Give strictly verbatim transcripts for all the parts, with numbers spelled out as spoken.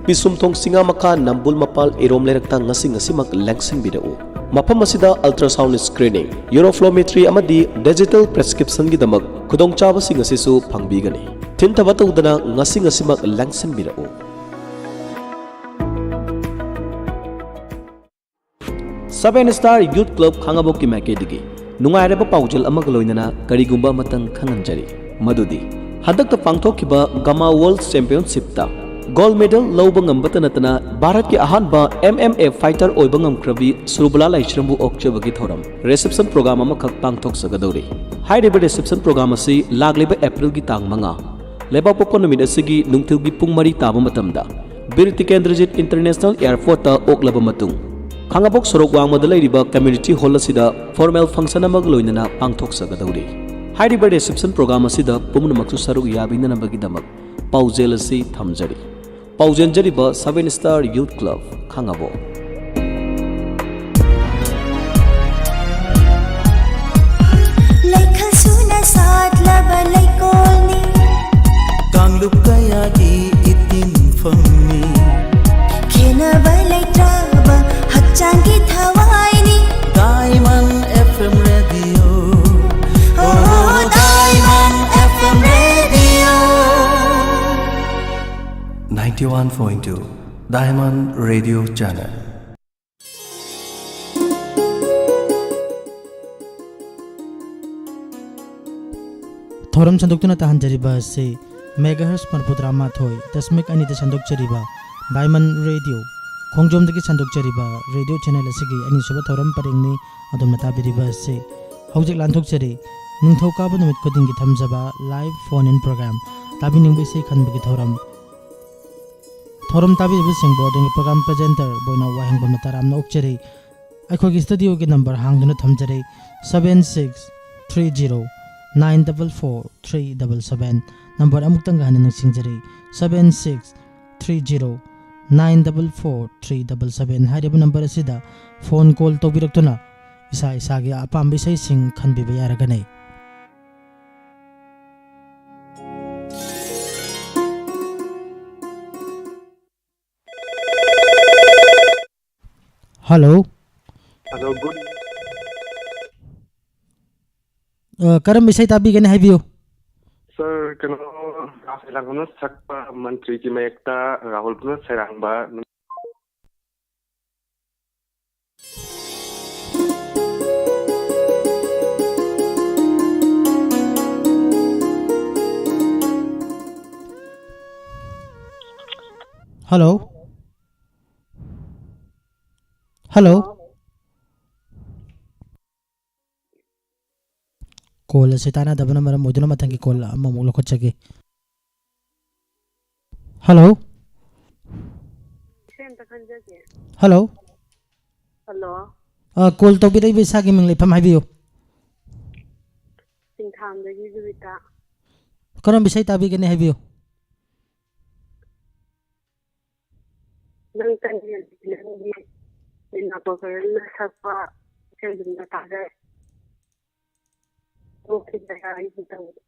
ꯄꯤꯁꯨꯝꯊꯣꯡ ꯁꯤꯡꯉꯥ ꯃꯈꯥ ꯅꯝꯕꯨꯜ ꯃꯄꯥꯜ ꯏꯔꯣꯝ ꯂꯩꯔꯛꯇ ꯉꯁꯤ ꯉꯁꯤꯃꯛ ꯂꯦꯡꯁꯤꯟꯕꯤꯔꯛꯎ꯫ ꯃꯐꯝ ꯑꯁꯤꯗ ultrasound screening, urophlowmetry ꯑꯃꯗꯤ digital prescriptionꯒꯤꯗꯃꯛ ꯈꯨꯗꯣꯡꯆꯥꯕꯁꯤꯡ ꯑꯁꯤꯁꯨ ꯐꯪꯕꯤꯒꯅꯤ꯫ ꯊꯤꯟꯊꯕ ꯇꯧꯗꯅ ꯉꯁꯤ ꯉꯁꯤꯃꯛ ꯂꯦꯡꯁꯤꯟꯕꯤꯔꯛꯎ꯫ Seven Star Youth Club ꯈꯥꯉꯕꯣꯛꯀꯤ ꯃꯥꯏꯀꯩꯗꯒꯤ ꯅꯨꯡꯉꯥꯏꯔꯕ ꯄꯥꯎꯖꯦꯜ ꯑꯃꯒ ꯂꯣꯏꯅꯅ ꯀꯔꯤꯒꯨꯝꯕ ꯑꯃꯇꯪ ꯈꯪꯍꯟꯖꯔꯤ, ꯃꯗꯨꯗꯤ ꯍꯟꯗꯛꯇ ꯄꯥꯡꯊꯣꯛꯈꯤꯕ ꯒꯃꯥ World Championshipꯇ gold medal ꯂꯧꯕ ꯉꯝꯕꯇ ꯅꯠꯇꯅ ꯚꯥꯔꯠꯀꯤ ꯑꯍꯥꯟꯕ M M A fighter ꯑꯣꯏꯕ ꯉꯝꯈ꯭ꯔꯕꯤ ꯁꯨꯔꯕꯂꯥ ꯂꯥꯏꯁ꯭ꯔꯝꯕꯨ ꯑꯣꯛꯆꯕꯒꯤ ꯊꯧꯔꯝ reception program ꯑꯃꯈꯛ ꯄꯥꯡꯊꯣꯛꯆꯒꯗꯧꯔꯤ꯫ ꯍꯥꯏꯔꯤꯕ reception program ꯑꯁꯤ ꯂꯥꯛꯂꯤꯕ Aprilꯒꯤ ꯇꯥꯡ ꯃꯉꯥ, ꯂꯩꯕꯥꯛꯄꯣꯛꯄ ꯅꯨꯃꯤꯠ ꯑꯁꯤꯒꯤ ꯅꯨꯡꯊꯤꯜꯒꯤ ꯄꯨꯡ ꯃꯔꯤ ꯇꯥꯕ ꯃꯇꯝꯗ ꯕꯤꯔ ꯇꯤꯀꯦꯟꯗ꯭ꯔꯖꯤꯠ International Airportꯇ ꯑꯣꯛꯂꯕ ꯃꯇꯨꯡ, ꯈꯥꯉꯕꯣꯛ ꯁꯣꯔꯣꯛ ꯋꯥꯡꯃꯗ ꯂꯩꯔꯤꯕ community hall ꯑꯁꯤꯗ formal function ꯑꯃꯒ ꯂꯣꯏꯅꯅ ꯄꯥꯡꯊꯣꯛꯆꯒꯗꯧꯔꯤ꯫ ꯍꯥꯏꯔꯤꯕ reception program ꯑꯁꯤꯗ ꯄꯨꯝꯅꯃꯛꯁꯨ ꯁꯔꯨꯛ ꯌꯥꯕꯤꯅꯅꯕꯒꯤꯗꯃꯛ ꯄꯥꯎꯖꯦꯜ ꯑꯁꯤ ꯊꯝꯖꯔꯤ꯫ ꯄꯥꯎꯖꯦꯟꯖꯔꯤꯕ Seven Star Youth Club ꯈꯥꯉꯕꯣꯛ꯫ ꯂꯩꯈꯜ ꯁꯨꯅ ꯁꯥꯠꯂꯕ ꯂꯩꯀꯣꯜꯅꯤ꯫ ꯀꯥꯡꯂꯨꯞ ꯀꯌꯥꯒꯤ ꯏꯇꯤꯟꯐꯝꯅꯤ꯫ ꯈꯦꯟꯅꯕ ꯂꯩꯇ꯭ꯔꯕ ꯍꯛꯆꯥꯡꯒꯤ ꯊꯋꯥꯏꯅꯤ꯫ Diamond F M Radio. Oh, Diamond F M Radio. Ninety-one point two Diamond Radio Channel. ꯊꯧꯔꯝ ꯁꯟꯗꯣꯛꯇꯨꯅ ꯇꯥꯍꯟꯖꯔꯤꯕ ꯑꯁꯤ megahertz ꯃꯔꯐꯨ ꯇꯔꯥ ꯃꯥꯊꯣꯏ ꯗꯁꯃꯤꯛ ꯑꯅꯤꯗ ꯁꯟꯗꯣꯛꯆꯔꯤꯕ Diamond Radio, ꯈꯣꯡꯖꯣꯝꯗꯒꯤ ꯁꯟꯗꯣꯛꯆꯔꯤꯕ radio channel ꯑꯁꯤꯒꯤ ꯑꯅꯤꯁꯨꯕ ꯊꯧꯔꯝ ꯄꯔꯦꯡꯅꯤ꯫ ꯑꯗꯣꯝꯅ ꯇꯥꯕꯤꯔꯤꯕ ꯑꯁꯤ ꯍꯧꯖꯤꯛ ꯂꯥꯟꯊꯣꯛꯆꯔꯤ, ꯅꯤꯡꯊꯧꯀꯥꯕ ꯅꯨꯃꯤꯠ ꯈꯨꯗꯤꯡꯒꯤ ꯊꯝꯖꯕ live phone in program, ꯇꯥꯕꯤꯅꯤꯡꯕ ꯏꯁꯩ ꯈꯟꯕꯒꯤ ꯊꯧꯔꯝ꯫ ꯊꯧꯔꯝ ꯇꯥꯕꯤꯔꯤꯕꯁꯤꯡꯕꯨ ꯑꯗꯣꯝꯒꯤ program presenter ꯕꯣꯏꯅꯥꯎ ꯋꯥꯍꯦꯡꯕꯝꯅ ꯇꯔꯥꯝꯅ ꯑꯣꯛꯆꯔꯤ꯫ ꯑꯩꯈꯣꯏꯒꯤ studioꯒꯤ number ꯍꯥꯡꯗꯨꯅ ꯊꯝꯖꯔꯤ, seven six three zero nine double four three double seven꯫ Number ꯑꯃꯨꯛꯇꯪꯒ ꯍꯟꯅ ꯅꯤꯡꯁꯤꯡꯖꯔꯤ, seven six three zero nine double four three double seven꯫ ꯍꯥꯏꯔꯤꯕ number ꯑꯁꯤꯗ phone call ꯇꯧꯕꯤꯔꯛꯇꯨꯅ ꯏꯁꯥ ꯏꯁꯥꯒꯤ ꯑꯄꯥꯝꯕ ꯏꯁꯩꯁꯤꯡ ꯈꯟꯕꯤꯕ ꯌꯥꯔꯒꯅꯤ꯫ Hello. Hello, good. ꯑ, ꯀꯔꯝꯕ ꯏꯁꯩ ꯇꯥꯕꯤꯒꯅꯤ ꯍꯥꯏꯕꯤꯌꯨ꯫ Sir, ꯀꯩꯅꯣ, ꯔꯥꯁ ꯑꯦꯂꯥꯡꯕꯝꯅ ꯁꯛꯄ ꯃꯟꯇ꯭ꯔꯤꯒꯤ ꯃꯌꯦꯛꯇ ꯔꯥꯍꯨꯜ ꯄꯨꯅ ꯁꯩꯔꯥꯡꯕ꯫ Hello. Hello. Call ꯑꯁꯤ ꯇꯥꯟꯅꯗꯕꯅ ꯃꯔꯝ ꯑꯣꯏꯗꯨꯅ ꯃꯊꯪꯒꯤ call ꯑꯃꯃꯨꯛ ꯂꯧꯈꯠꯆꯒꯦ꯫ Hello. ꯏꯁꯩ ꯑꯝꯇ ꯈꯟꯖꯒꯦ꯫ Hello. Hello. ꯑ, call ꯇꯧꯕꯤꯔꯛꯏꯕ ꯏꯁꯥꯒꯤ ꯃꯤꯡ ꯂꯩꯐꯝ ꯍꯥꯏꯕꯤꯌꯨ꯫ ꯁꯤꯡꯊꯥꯝꯗꯒꯤ ꯖꯨꯕꯤꯇꯥ꯫ ꯀꯔꯝꯕ ꯏꯁꯩ ꯇꯥꯕꯤꯒꯅꯤ ꯍꯥꯏꯕꯤꯌꯨ꯫ ꯅꯪ ꯀꯟꯅ ꯅꯪꯒꯤ ꯂꯤꯅꯥ ꯄꯣꯀꯔꯦꯜꯅ ꯁꯛꯄ ꯏꯁꯩꯗꯨꯝꯗ ꯇꯥꯖꯔꯦ꯫ ꯑꯣꯀꯦ, ꯌꯥꯔꯦ, ꯑꯩꯁꯨ ꯇꯧꯒꯦ꯫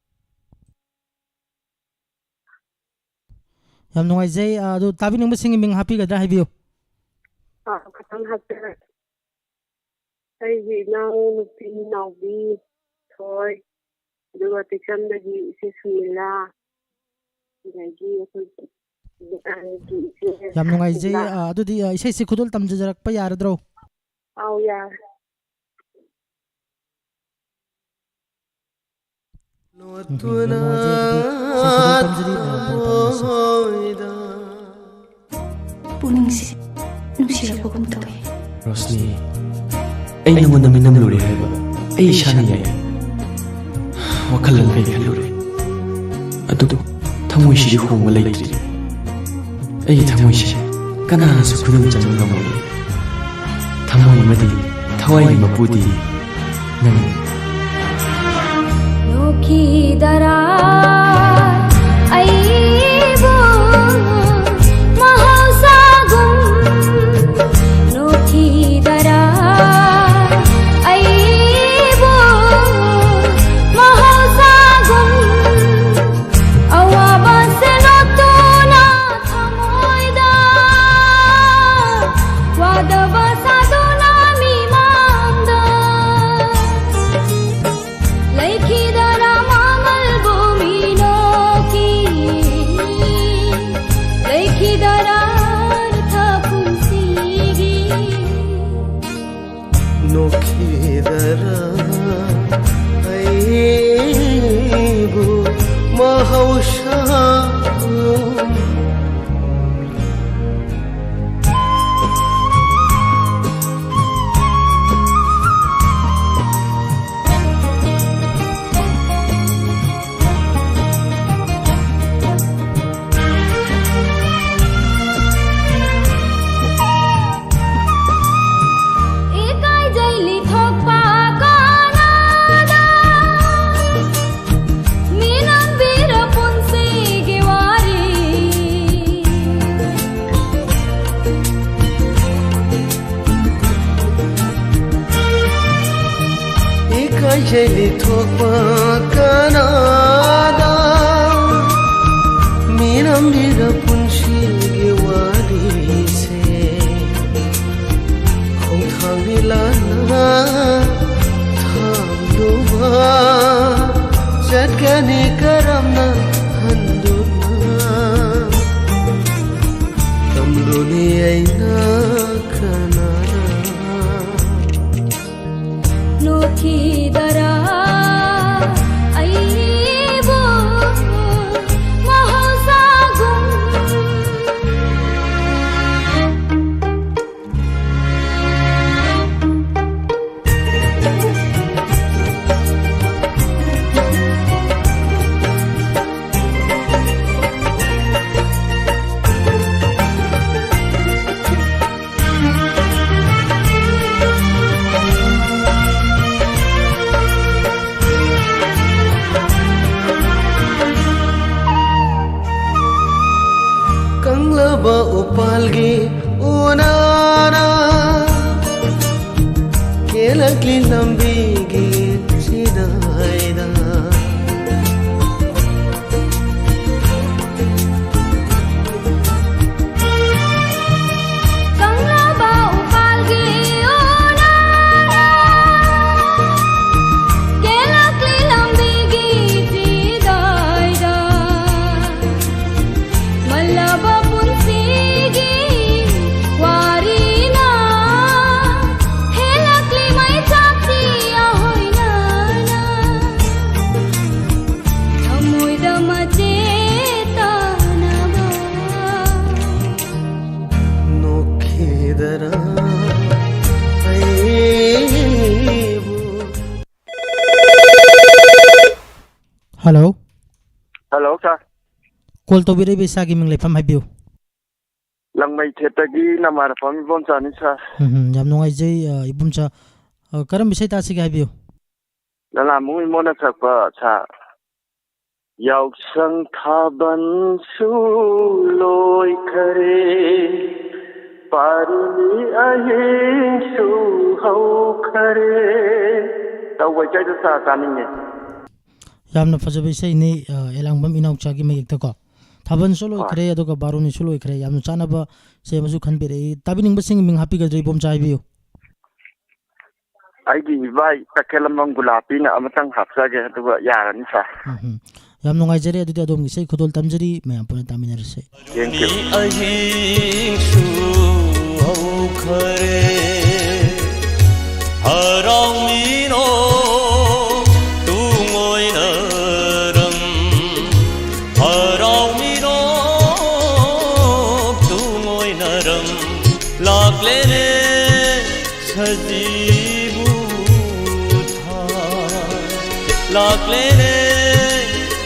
ꯌꯥꯝ ꯅꯨꯡꯉꯥꯏꯖꯩ꯫ ꯑ, ꯑꯗꯨ ꯇꯥꯕꯤꯅꯤꯡꯕꯁꯤꯡꯒꯤ ꯃꯤꯡ ꯍꯥꯞꯄꯤꯒꯗ꯭ꯔꯥ ꯍꯥꯏꯕꯤꯌꯨ꯫ ꯑ, ꯈꯇꯪ ꯍꯥꯞꯆꯔꯛꯀꯦ꯫ ꯑꯩꯒꯤ ꯏꯅꯥꯎ ꯅꯨꯄꯤ ꯅꯥꯎꯕꯤ, ꯊꯣꯏ, ꯑꯗꯨꯒ ꯇꯦꯛꯆꯝꯗꯒꯤ ꯏꯆꯦ ꯁꯨꯃꯤꯂꯥ, ꯑꯗꯒꯤ ꯑꯩꯈꯣꯏ ꯗꯨꯀꯥꯟꯒꯤ ꯏꯆꯦ ꯌꯥꯝ ꯅꯨꯡꯉꯥꯏꯖꯩ꯫ ꯁꯤꯂꯥ꯫ ꯑ, ꯑꯗꯨꯗꯤ, ꯑ, ꯏꯁꯩꯁꯤ ꯈꯨꯗꯣꯜ ꯇꯝꯖꯔꯛꯄ ꯌꯥꯔꯗ꯭ꯔꯣ? ꯑꯥꯎ, ꯌꯥꯔꯦ꯫ ꯎꯝ, ꯌꯥꯝ ꯅꯨꯡꯉꯥꯏꯖꯩ꯫ ꯑꯗꯨꯗꯤ ꯏꯁꯩ ꯈꯨꯗꯣꯜ ꯇꯝꯖꯔꯤ, ꯃꯌꯥꯝ ꯄꯨꯟꯅ ꯇꯥꯃꯤꯟꯅꯁꯤ꯫ ꯄꯨꯛꯅꯤꯡꯁꯦ ꯅꯨꯡꯁꯤꯔꯛꯄꯒꯨꯝ ꯇꯧꯋꯦ꯫ ꯔꯣꯁꯅꯤ, ꯑꯩ ꯅꯉꯣꯟꯗ ꯃꯤꯅꯝ ꯂꯨꯔꯦ ꯍꯥꯏꯕ ꯑꯩ ꯏꯁꯥꯅ ꯌꯥꯏ꯫ ꯋꯥꯈꯜ ꯑꯃ ꯀꯩ ꯈꯜꯂꯨꯔꯦ, ꯑꯗꯨꯕꯨ ꯊꯃꯣꯏꯁꯤꯗꯤ ꯍꯣꯡꯕ ꯂꯩꯇ꯭ꯔꯤ꯫ ꯑꯩꯒꯤ ꯊꯃꯣꯏꯁꯦ ꯀꯅꯥꯅꯁꯨ ꯈꯨꯗꯨꯝ ꯆꯟꯕ ꯉꯝꯃꯣꯏ꯫ ꯊꯃꯣꯏ ꯑꯃꯗꯤ ꯊꯋꯥꯏꯒꯤ ꯃꯄꯨꯗꯤ ꯅꯪꯅꯤ꯫ ꯅꯣꯛꯈꯤꯗꯔꯥ ꯑꯩꯕꯨ ꯃꯍꯧꯁꯥꯒꯨꯝ? ꯅꯣꯛꯈꯤꯗꯔꯥ ꯑꯩꯕꯨ ꯃꯍꯧꯁꯥꯒꯨꯝ? ꯑꯋꯥꯕꯁꯦ ꯅꯣꯠꯇꯨꯅ ꯊꯃꯣꯏꯗ ꯋꯥꯗꯕ ꯁꯥ ꯑꯩꯕꯨ ꯃꯍꯧꯁꯥ ꯏꯀꯥꯏꯖꯩ ꯂꯤꯊꯣꯛꯄ ꯀꯅꯥꯗ? ꯃꯤꯅꯝꯕꯤꯔ ꯄꯨꯟꯁꯤꯒꯤ ꯋꯥꯔꯤꯁꯦ ꯈꯣꯡꯊꯥꯡꯗꯤ ꯂꯥꯟꯅ ꯊꯥꯡꯂꯨꯕ ꯆꯠꯀꯅꯤ ꯀꯔꯝꯅ ꯍꯟꯗꯨꯅ? ꯇꯝꯂꯨꯅꯤ ꯑꯩꯅ ꯀꯅꯥꯅ? ꯅꯣꯛꯈꯤꯗꯔꯥ ꯑꯩꯕꯨ ꯃꯍꯧꯁꯥꯒꯨꯝ? ꯀꯪꯂꯕ ꯎꯄꯥꯜꯒꯤ ꯎꯅꯥꯅ ꯀꯦꯜꯂꯛꯂꯤ ꯂꯝꯕꯤꯒꯤ ꯆꯤꯗꯥꯏꯗ꯫ ꯀꯪꯂꯕ ꯎꯄꯥꯜꯒꯤ ꯎꯅꯥꯅ ꯀꯦꯜꯂꯛꯂꯤ ꯂꯝꯕꯤꯒꯤ ꯆꯤꯗꯥꯏꯗ꯫ ꯃꯜꯂꯕ ꯄꯨꯟꯁꯤꯒꯤ ꯋꯥꯔꯤꯅ ꯍꯦꯜꯂꯛꯂꯤ ꯃꯩꯆꯥꯛꯁꯤ ꯀꯣꯜ ꯇꯧꯕꯤꯔꯛꯏꯕ ꯏꯁꯥꯒꯤ ꯃꯤꯡ, ꯂꯩꯐꯝ ꯍꯥꯏꯕꯤꯌꯨ꯫ ꯂꯪꯃꯩꯊꯦꯠꯇꯒꯤ ꯅꯃꯥꯔꯄꯝ ꯏꯕꯣꯝꯆꯥꯅꯤ, ꯁꯥꯔ꯫ ꯎꯝ, ꯌꯥꯝ ꯅꯨꯡꯉꯥꯏꯖꯩ, ꯑ, ꯏꯕꯣꯝꯆꯥ꯫ ꯑ, ꯀꯔꯝꯕ ꯏꯁꯩ ꯇꯥꯁꯤꯒꯦ ꯍꯥꯏꯕꯤꯌꯨ? ꯂꯂꯥꯃꯨ ꯏꯃꯣꯅ ꯁꯛꯄ, ꯁꯥꯔ꯫ ꯌꯥꯎꯁꯪ ꯊꯥꯕꯜꯁꯨ ꯂꯣꯏꯈꯔꯦ, ꯄꯥꯔꯨꯅꯤ ꯑꯍꯤꯡꯁꯨ ꯍꯧꯈꯔꯦ꯫ ꯇꯧꯕ ꯏꯁꯩꯗꯣ ꯁꯥꯔ ꯇꯥꯅꯤꯡꯉꯦ꯫ ꯌꯥꯝꯅ ꯐꯖꯕ ꯏꯁꯩꯅꯤ, ꯑ, ꯑꯦꯂꯥꯡꯕꯝ ꯏꯅꯥꯎꯆꯥꯒꯤ ꯃꯌꯦꯛꯇꯀꯣ꯫ ꯊꯥꯕꯜꯁꯨ ꯍꯣꯏ꯫ ꯂꯣꯏꯈ꯭ꯔꯦ, ꯑꯗꯨꯒ ꯕꯥꯔꯨꯅꯤꯁꯨ ꯂꯣꯏꯈ꯭ꯔꯦ꯫ ꯌꯥꯝꯅ ꯆꯥꯟꯅꯕ ꯏꯁꯩ ꯑꯃꯁꯨ ꯈꯟꯕꯤꯔꯛꯏ꯫ ꯇꯥꯕꯤꯅꯤꯡꯕꯁꯤꯡ ꯃꯤꯡ ꯍꯥꯞꯄꯤꯒꯗ꯭ꯔꯥ, ꯏꯕꯣꯝꯆꯥ ꯍꯥꯏꯕꯤꯌꯨ꯫ ꯑꯩꯒꯤ ꯏꯕꯥꯏ ꯇꯈꯦꯂꯝꯕꯝ ꯒꯨꯂꯥꯄꯤꯅ ꯑꯃꯇꯪ ꯍꯥꯞꯆꯒꯦ, ꯑꯗꯨꯒ ꯌꯥꯔꯅꯤ, ꯁꯥꯔ꯫ ꯎꯝ, ꯎꯝ꯫ ꯌꯥꯝ ꯅꯨꯡꯉꯥꯏꯖꯔꯦ꯫ ꯑꯗꯨꯗꯤ ꯑꯗꯣꯝꯒꯤ ꯏꯁꯩ ꯈꯨꯗꯣꯜ ꯇꯝꯖꯔꯤ, ꯃꯌꯥꯝ ꯄꯨꯟꯅ ꯇꯥꯃꯤꯟꯅꯔꯁꯤ꯫ Thank you꯫ ꯑꯍꯤꯡꯁꯨ ꯍꯧꯈꯔꯦ, ꯍꯔꯥꯎꯃꯤꯅꯣ ꯇꯨꯡꯑꯣꯏꯅꯔꯝ, ꯍꯔꯥꯎꯃꯤꯅꯣ ꯇꯨꯡꯑꯣꯏꯅꯔꯝ, ꯂꯥꯛꯂꯦꯅꯦ ꯁꯖꯤꯕꯨ ꯊꯥ, ꯂꯥꯛꯂꯦꯅꯦ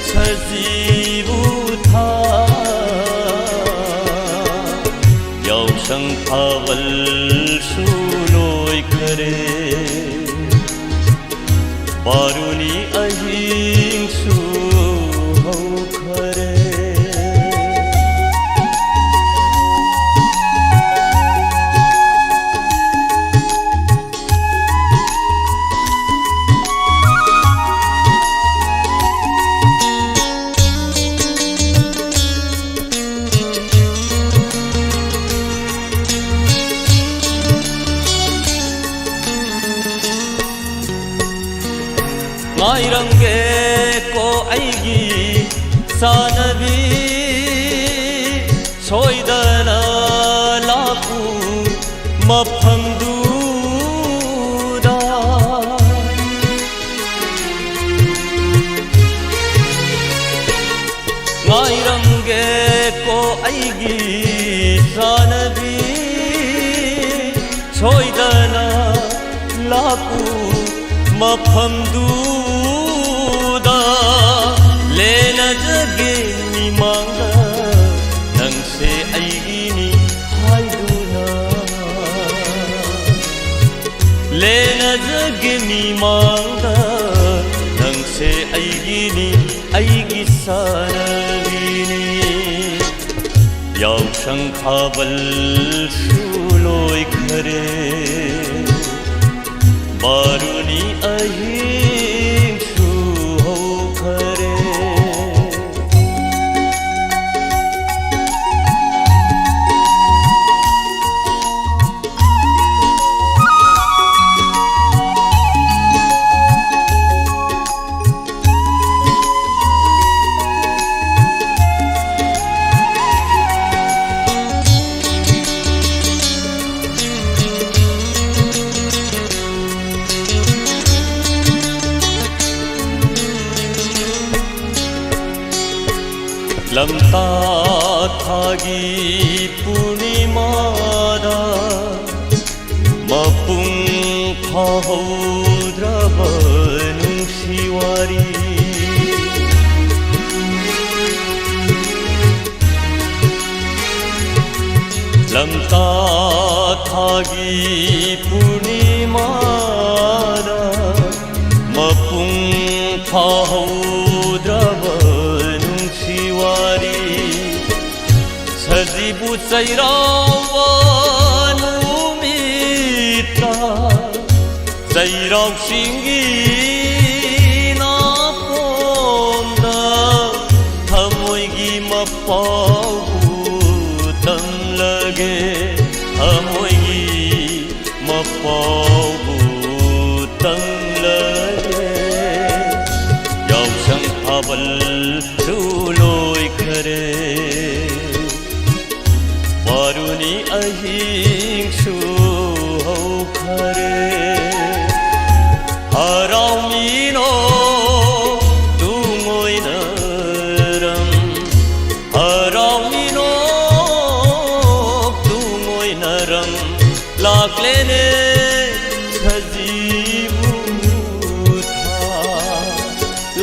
ꯁꯖꯤꯕꯨ ꯊꯥ, ꯌꯥꯎꯁꯪ ꯊꯥꯕꯜꯁꯨ ꯂꯣꯏꯈꯔꯦ, ꯕꯥꯔꯨꯅꯤ ꯑꯍꯤꯡꯁꯨ ꯍꯧꯈꯔꯦ꯫ ꯉꯥꯏꯔꯝꯒꯦꯀꯣ ꯑꯩꯒꯤ ꯆꯥꯅꯕꯤ, ꯁꯣꯏꯗꯅ ꯂꯥꯛꯎ ꯃꯐꯝꯗꯨꯗ꯫ ꯉꯥꯏꯔꯝꯒꯦꯀꯣ ꯑꯩꯒꯤ ꯆꯥꯅꯕꯤ, ꯁꯣꯏꯗꯅ ꯂꯥꯛꯎ ꯃꯐꯝꯗꯨꯗ꯫ ꯂꯦꯅꯖꯒꯦ ꯃꯤꯃꯥꯡ ꯅꯤ ꯍꯥꯏꯗꯨꯅ ꯂꯦꯅꯖꯒꯦ ꯃꯤꯃꯥꯡꯗ꯫ ꯅꯪꯁꯦ ꯑꯩꯒꯤꯅꯤ, ꯑꯩꯒꯤ ꯁꯥꯟꯅꯕꯤꯅꯤ꯫ ꯌꯥꯎꯁꯪ ꯊꯥꯕꯜꯁꯨ ꯂꯣꯏꯈꯔꯦ, ꯕꯥꯔꯨꯅꯤ ꯑꯍꯤꯡꯁꯨ ꯍꯧꯈꯔꯦ꯫ ꯂꯝꯇꯥ ꯊꯥꯒꯤ ꯄꯨꯔꯅꯤꯃꯥꯗ ꯃꯄꯨꯡ ꯐꯥꯍꯧꯗ꯭ꯔꯕ ꯅꯨꯡꯁꯤ ꯋꯥꯔꯤ꯫ ꯂꯝꯇꯥ ꯊꯥꯒꯤ ꯄꯨꯔꯅꯤꯃꯥꯗ ꯃꯄꯨꯡ ꯐꯥꯍꯧꯗ꯭ꯔꯕ ꯅꯨꯡꯁꯤ ꯋꯥꯔꯤ꯫ ꯁꯖꯤꯕꯨ ꯆꯩꯔꯥꯎꯕ ꯅꯨꯃꯤꯠꯇ ꯆꯩꯔꯥꯎꯆꯤꯡꯒꯤ ꯅꯥꯄꯣꯝꯗ ꯊꯃꯣꯏꯒꯤ ꯃꯄꯥꯎꯕꯨ ꯇꯝꯂꯒꯦ, ꯊꯃꯣꯏꯒꯤ ꯃꯄꯥꯎꯕꯨ ꯇꯝꯂꯒꯦ꯫ ꯌꯥꯎꯁꯪ ꯊꯥꯕꯜꯁꯨ ꯂꯣꯏꯈꯔꯦ, ꯕꯥꯔꯨꯅꯤ ꯑꯍꯤꯡꯁꯨ ꯍꯧꯈꯔꯦ꯫ ꯍꯔꯥꯎꯃꯤꯅꯣ ꯇꯨꯡꯑꯣꯏꯅꯔꯝ, ꯍꯔꯥꯎꯃꯤꯅꯣ ꯇꯨꯡꯑꯣꯏꯅꯔꯝ꯫ ꯂꯥꯛꯂꯦꯅꯦ ꯁꯖꯤꯕꯨ ꯊꯥ,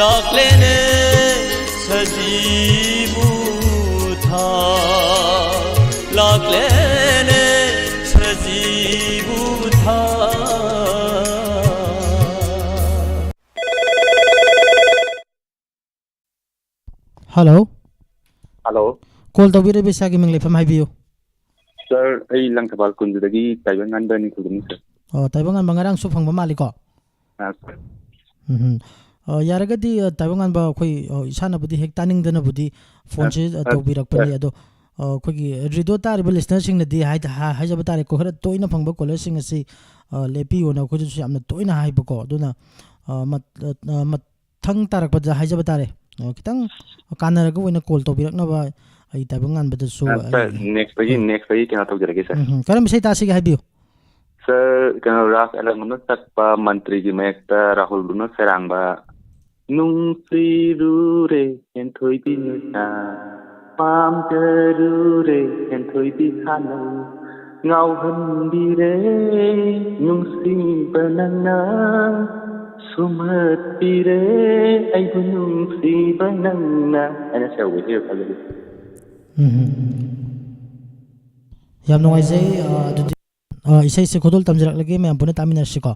ꯂꯥꯛꯂꯦꯅꯦ ꯁꯖꯤꯕꯨ ꯊꯥ꯫ ꯂꯦꯅꯦ ꯁꯖꯤꯕꯨ ꯊꯥ꯫ ꯍꯜꯂꯣ꯫ ꯍꯜꯂꯣ꯫ ꯀꯣꯜ ꯇꯧꯕꯤꯔꯛꯏꯕ ꯏꯁꯥꯒꯤ ꯃꯤꯡ ꯂꯩꯐꯝ ꯍꯥꯏꯕꯤꯌꯨ꯫ ꯁꯥꯔ, ꯑꯩ ꯂꯪꯊꯕꯥꯜ ꯀꯨꯟꯖꯗꯒꯤ ꯇꯥꯏꯕꯪꯉꯥꯟꯕ ꯅꯤꯡꯊꯧꯖꯝꯅꯤ, ꯁꯥꯔ꯫ ꯑꯣ, ꯇꯥꯏꯕꯪꯉꯥꯟꯕ ꯉꯔꯥꯡꯁꯨ ꯐꯪꯕ ꯃꯥꯜꯂꯤꯀꯣ? ꯑꯥ, ꯁꯥꯔ꯫ ꯎꯝ꯫ ꯑ, ꯌꯥꯔꯒꯗꯤ, ꯑ, ꯇꯥꯏꯕꯪꯉꯥꯟꯕ ꯑꯩꯈꯣꯏ, ꯑ, ꯏꯁꯥꯅꯕꯨꯗꯤ ꯍꯦꯛ ꯇꯥꯅꯤꯡꯗꯅꯕꯨꯗꯤ ꯐꯣꯟꯁꯦ, ꯑ, ꯑ, ꯇꯧꯕꯤꯔꯛꯄꯅꯤ꯫ ꯁꯥꯔ꯫ ꯑꯗꯣ, ꯑ, ꯑꯩꯈꯣꯏꯒꯤ ꯔꯦꯗꯤꯑꯣ ꯇꯥꯔꯤꯕ ꯂꯤꯁꯅꯔꯁꯤꯡꯅꯗꯤ ꯍꯥꯏ-, ꯍꯥ-, ꯍꯥꯏꯖꯕ ꯇꯥꯔꯦꯀꯣ, ꯈꯔ ꯇꯣꯏꯅ ꯐꯪꯕ ꯀꯣꯂꯔꯁꯤꯡ ꯑꯁꯤ, ꯑ, ꯂꯦꯞꯄꯤꯌꯣꯅ ꯑꯩꯈꯣꯏꯗꯁꯨ ꯌꯥꯝꯅ ꯇꯣꯏꯅ ꯍꯥꯏꯕꯀꯣ꯫ ꯑꯗꯨꯅ, ꯑ, ꯃꯠ-, ꯑ, ꯃꯠ-, ꯃꯊꯪ ꯇꯥꯔꯛꯄꯗ ꯍꯥꯏꯖꯕ ꯇꯥꯔꯦ, ꯑ, ꯈꯤꯇꯪ ꯀꯥꯟꯅꯔꯒ ꯑꯣꯏꯅ ꯀꯣꯜ ꯇꯧꯕꯤꯔꯛꯅꯕ ꯑꯩ ꯇꯥꯏꯕꯪꯉꯥꯟꯕꯗꯁꯨ ꯑ, ꯁꯥꯔ, ꯑꯩ, ꯅꯦꯛꯁꯇꯒꯤ, ꯎꯝ꯫ ꯅꯦꯛꯁꯇꯒꯤ ꯀꯩꯅꯣ ꯇꯧꯖꯔꯒꯦ, ꯁꯥꯔ꯫ ꯎꯝ, ꯎꯝ꯫ ꯀꯔꯝꯕ ꯏꯁꯩ ꯇꯥꯁꯤꯒꯦ ꯍꯥꯏꯕꯤꯌꯨ꯫ ꯁꯥꯔ, ꯀꯩꯅꯣ, ꯔꯥꯁ ꯑꯦꯂꯟ ꯑꯃꯅ ꯁꯛꯄ ꯃꯟꯇ꯭ꯔꯤꯒꯤ ꯃꯌꯦꯛꯇ ꯔꯥꯍꯨꯜ ꯕ꯭ꯂꯨꯅ ꯁꯩꯔꯥꯡꯕ ꯅꯨꯡꯁꯤꯔꯨꯔꯦ ꯍꯦꯟꯊꯣꯏꯕꯤ ꯅꯣꯏꯅ, ꯄꯥꯝꯖꯔꯨꯔꯦ ꯍꯦꯟꯊꯣꯏꯕꯤ ꯁꯥꯅꯧ, ꯉꯥꯎꯍꯟꯕꯤꯔꯦ ꯅꯨꯡꯁꯤꯕ ꯅꯪꯅ, ꯁꯨꯝꯍꯠꯄꯤꯔꯦ ꯑꯩꯕꯨ ꯅꯨꯡꯁꯤꯕ ꯅꯪꯅ ꯍꯥꯏꯅ ꯁꯛꯍꯧꯕ ꯏꯁꯩ ꯑꯃ ꯊꯥꯖꯔꯤ꯫ ꯎꯝ꯫ ꯌꯥꯝ ꯅꯨꯡꯉꯥꯏꯖꯩ꯫ ꯑ, ꯑꯗꯨꯗꯤ, ꯑ, ꯏꯁꯩꯁꯦ ꯈꯨꯗꯣꯜ ꯇꯝꯖꯔꯛꯂꯒꯦ, ꯃꯌꯥꯝ ꯄꯨꯟꯅ ꯇꯥꯃꯤꯟꯅꯔꯁꯤꯀꯣ꯫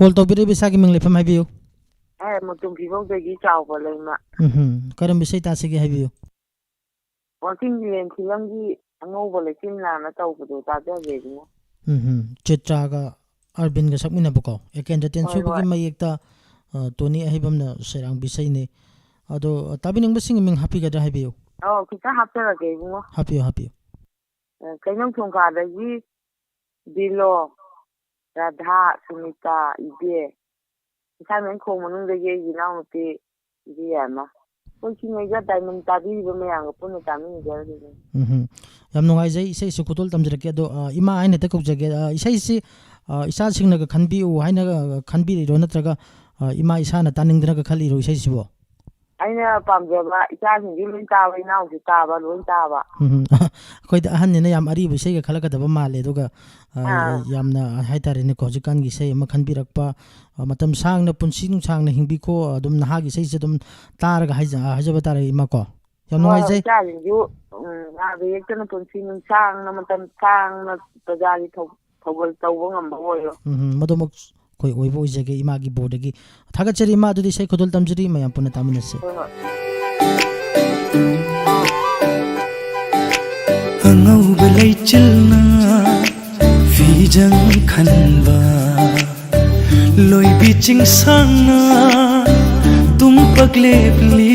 ꯀꯣꯜ ꯇꯧꯕꯤꯔꯛꯏꯕ ꯏꯁꯥꯒꯤ ꯃꯤꯡ ꯂꯩꯐꯝ ꯍꯥꯏꯕꯤꯌꯨ꯫ ꯑꯦ, ꯃꯇꯨꯝ ꯐꯤꯕꯧꯗꯒꯤ ꯆꯥꯎꯕ ꯂꯩꯃ꯫ ꯎꯝ ꯍꯝ꯫ ꯀꯔꯝꯕ ꯏꯁꯩ ꯇꯥꯁꯤꯒꯦ ꯍꯥꯏꯕꯤꯌꯨ꯫ ꯋꯥꯀꯤꯡ ꯂꯦꯟ ꯐꯤꯂꯝꯒꯤ ꯑꯉꯧꯕ ꯂꯩꯆꯤꯜ ꯂꯥꯡꯅ ꯇꯧꯕꯗꯣ ꯇꯥꯖꯒꯦ ꯏꯕꯨꯡꯉꯣ꯫ ꯎꯝ ꯍꯝ꯫ ꯆꯤꯇ꯭ꯔꯥꯒ ꯑꯔꯕꯤꯟꯒ ꯁꯛꯃꯤꯟꯅꯕꯀꯣ꯫ ꯑꯦꯀꯦꯟꯗ꯭ꯔ ꯍꯣꯏ, ꯇꯦꯟꯁꯨꯕꯒꯤ ꯍꯣꯏ꯫ ꯃꯌꯦꯛꯇ, ꯑ, ꯇꯣꯅꯤ ꯑꯍꯩꯕꯝꯅ ꯁꯩꯔꯥꯡꯕ ꯏꯁꯩꯅꯤ꯫ ꯑꯗꯣ, ꯑ, ꯇꯥꯕꯤꯅꯤꯡꯕꯁꯤꯡꯒꯤ ꯃꯤꯡ ꯍꯥꯞꯄꯤꯒꯗ꯭ꯔꯥ ꯍꯥꯏꯕꯤꯌꯨ꯫ ꯑꯧ, ꯈꯤꯇ ꯍꯥꯞꯆꯔꯛꯀꯦ ꯏꯕꯨꯡꯉꯣ꯫ ꯍꯥꯞꯄꯤꯌꯨ, ꯍꯥꯞꯄꯤꯌꯨ꯫ ꯑ, ꯀꯩꯅꯧ ꯊꯣꯡꯈꯥꯗꯒꯤ ꯕꯤꯂꯣ, ꯔꯥꯙꯥ, ꯁꯨꯅꯤꯇꯥ, ꯏꯕꯦ, ꯏꯁꯥꯃꯛ ꯈꯣꯡ ꯃꯅꯨꯡꯗꯒꯤ ꯑꯩꯒꯤ ꯏꯅꯥꯎꯅꯨꯄꯤ ꯏꯕꯦ ꯌꯥꯏꯃ꯫ ꯑꯩꯈꯣꯏ ꯁꯤꯉꯩꯗ ꯗꯥꯏꯃꯟ ꯇꯥꯕꯤꯔꯤꯕ ꯃꯌꯥꯝꯒ ꯄꯨꯟꯅ ꯇꯥꯃꯤꯟꯅꯖꯔꯒꯦ꯫ ꯎꯝ ꯍꯝ꯫ ꯌꯥꯝ ꯅꯨꯡꯉꯥꯏꯖꯩ ꯏꯁꯩꯁꯨ ꯈꯨꯗꯣꯜ ꯇꯝꯖꯔꯛꯀꯦ꯫ ꯑꯗꯣ, ꯑ, ꯏꯃꯥ ꯍꯥꯏꯅ ꯍꯦꯛꯇ ꯀꯧꯖꯒꯦ꯫ ꯑ, ꯏꯁꯩꯁꯤ, ꯑ, ꯏꯆꯥꯁꯤꯡꯅꯒ ꯈꯟꯕꯤꯌꯨ ꯍꯥꯏꯅꯒ ꯈꯟꯕꯤꯔꯤꯔꯣ, ꯅꯠꯇ꯭ꯔꯒ, ꯑ, ꯏꯃꯥ ꯏꯁꯥꯅ ꯇꯥꯅꯤꯡꯗꯅꯒ ꯈꯜꯂꯤꯔꯣ ꯏꯁꯩꯁꯤꯕꯣ? ꯑꯩꯅ ꯄꯥꯝꯖꯕ ꯏꯆꯥꯁꯤꯡꯁꯨ ꯂꯣꯏ ꯇꯥꯕ, ꯏꯅꯥꯎꯁꯨ ꯇꯥꯕ, ꯂꯣꯏ ꯇꯥꯕ꯫ ꯎꯝ ꯍꯝ꯫ ꯑꯩꯈꯣꯏꯗꯤ ꯑꯍꯟꯅꯤꯅ ꯌꯥꯝ ꯑꯔꯤꯕ ꯏꯁꯩꯒ ꯈꯜꯂꯛꯀꯗꯕ ꯃꯥꯜꯂꯦ꯫ ꯑꯗꯨꯒ, ꯑ, ꯑꯥ꯫ ꯌꯥꯝꯅ ꯍꯥꯏꯇꯥꯔꯦꯅꯦꯀꯣ, ꯍꯧꯖꯤꯛꯀꯥꯟꯒꯤ ꯏꯁꯩ ꯑꯃ ꯈꯟꯕꯤꯔꯛꯄ, ꯑ, ꯃꯇꯝ ꯁꯥꯡꯅ ꯄꯨꯟꯁꯤ ꯅꯨꯡꯁꯥꯡꯅ ꯍꯤꯡꯕꯤꯈꯣ꯫ ꯑꯗꯨꯝ ꯅꯍꯥꯒꯤ ꯏꯁꯩꯁꯦ ꯑꯗꯨꯝ ꯇꯥꯔꯒ ꯍꯥꯏꯖ-, ꯍꯥꯏꯖꯕ ꯇꯥꯔꯦ ꯏꯃꯥꯀꯣ꯫ ꯌꯥꯝ ꯍꯣꯏ, ꯅꯨꯡꯉꯥꯏꯖꯩ꯫ ꯏꯆꯥꯁꯤꯡꯁꯨ, ꯎꯝ, ꯅꯥꯗ ꯌꯦꯛꯇꯅ ꯄꯨꯟꯁꯤ ꯅꯨꯡꯁꯥꯡꯅ ꯃꯇꯝ ꯁꯥꯡꯅ ꯄ꯭ꯔꯖꯥꯒꯤ ꯊꯧ-, ꯊꯧꯒꯜ ꯇꯧꯕ ꯉꯝꯕ ꯑꯣꯏꯔꯣ꯫ ꯎꯝ ꯍꯝ, ꯃꯗꯨꯃꯛ ꯑꯩꯈꯣꯏ ꯑꯣꯏꯕ ꯑꯣꯏꯖꯒꯦ ꯏꯃꯥꯒꯤ ꯕꯣꯔꯗꯒꯤ꯫ ꯊꯥꯒꯠꯆꯔꯤ ꯏꯃꯥ꯫ ꯑꯗꯨꯗꯤ ꯏꯁꯩ ꯈꯨꯗꯣꯜ ꯇꯝꯖꯔꯤ, ꯃꯌꯥꯝ ꯄꯨꯟꯅ ꯇꯥꯃꯤꯟꯅꯁꯤ꯫ ꯍꯣꯏ, ꯍꯣꯏ꯫ ꯑꯉꯧꯕ ꯂꯩꯆꯤꯜꯅ ꯐꯤꯖꯪ ꯈꯟꯕ, ꯂꯣꯏꯕꯤ ꯆꯤꯡꯁꯥꯡꯅ ꯇꯨꯝꯄꯛ ꯂꯦꯞꯂꯤ꯫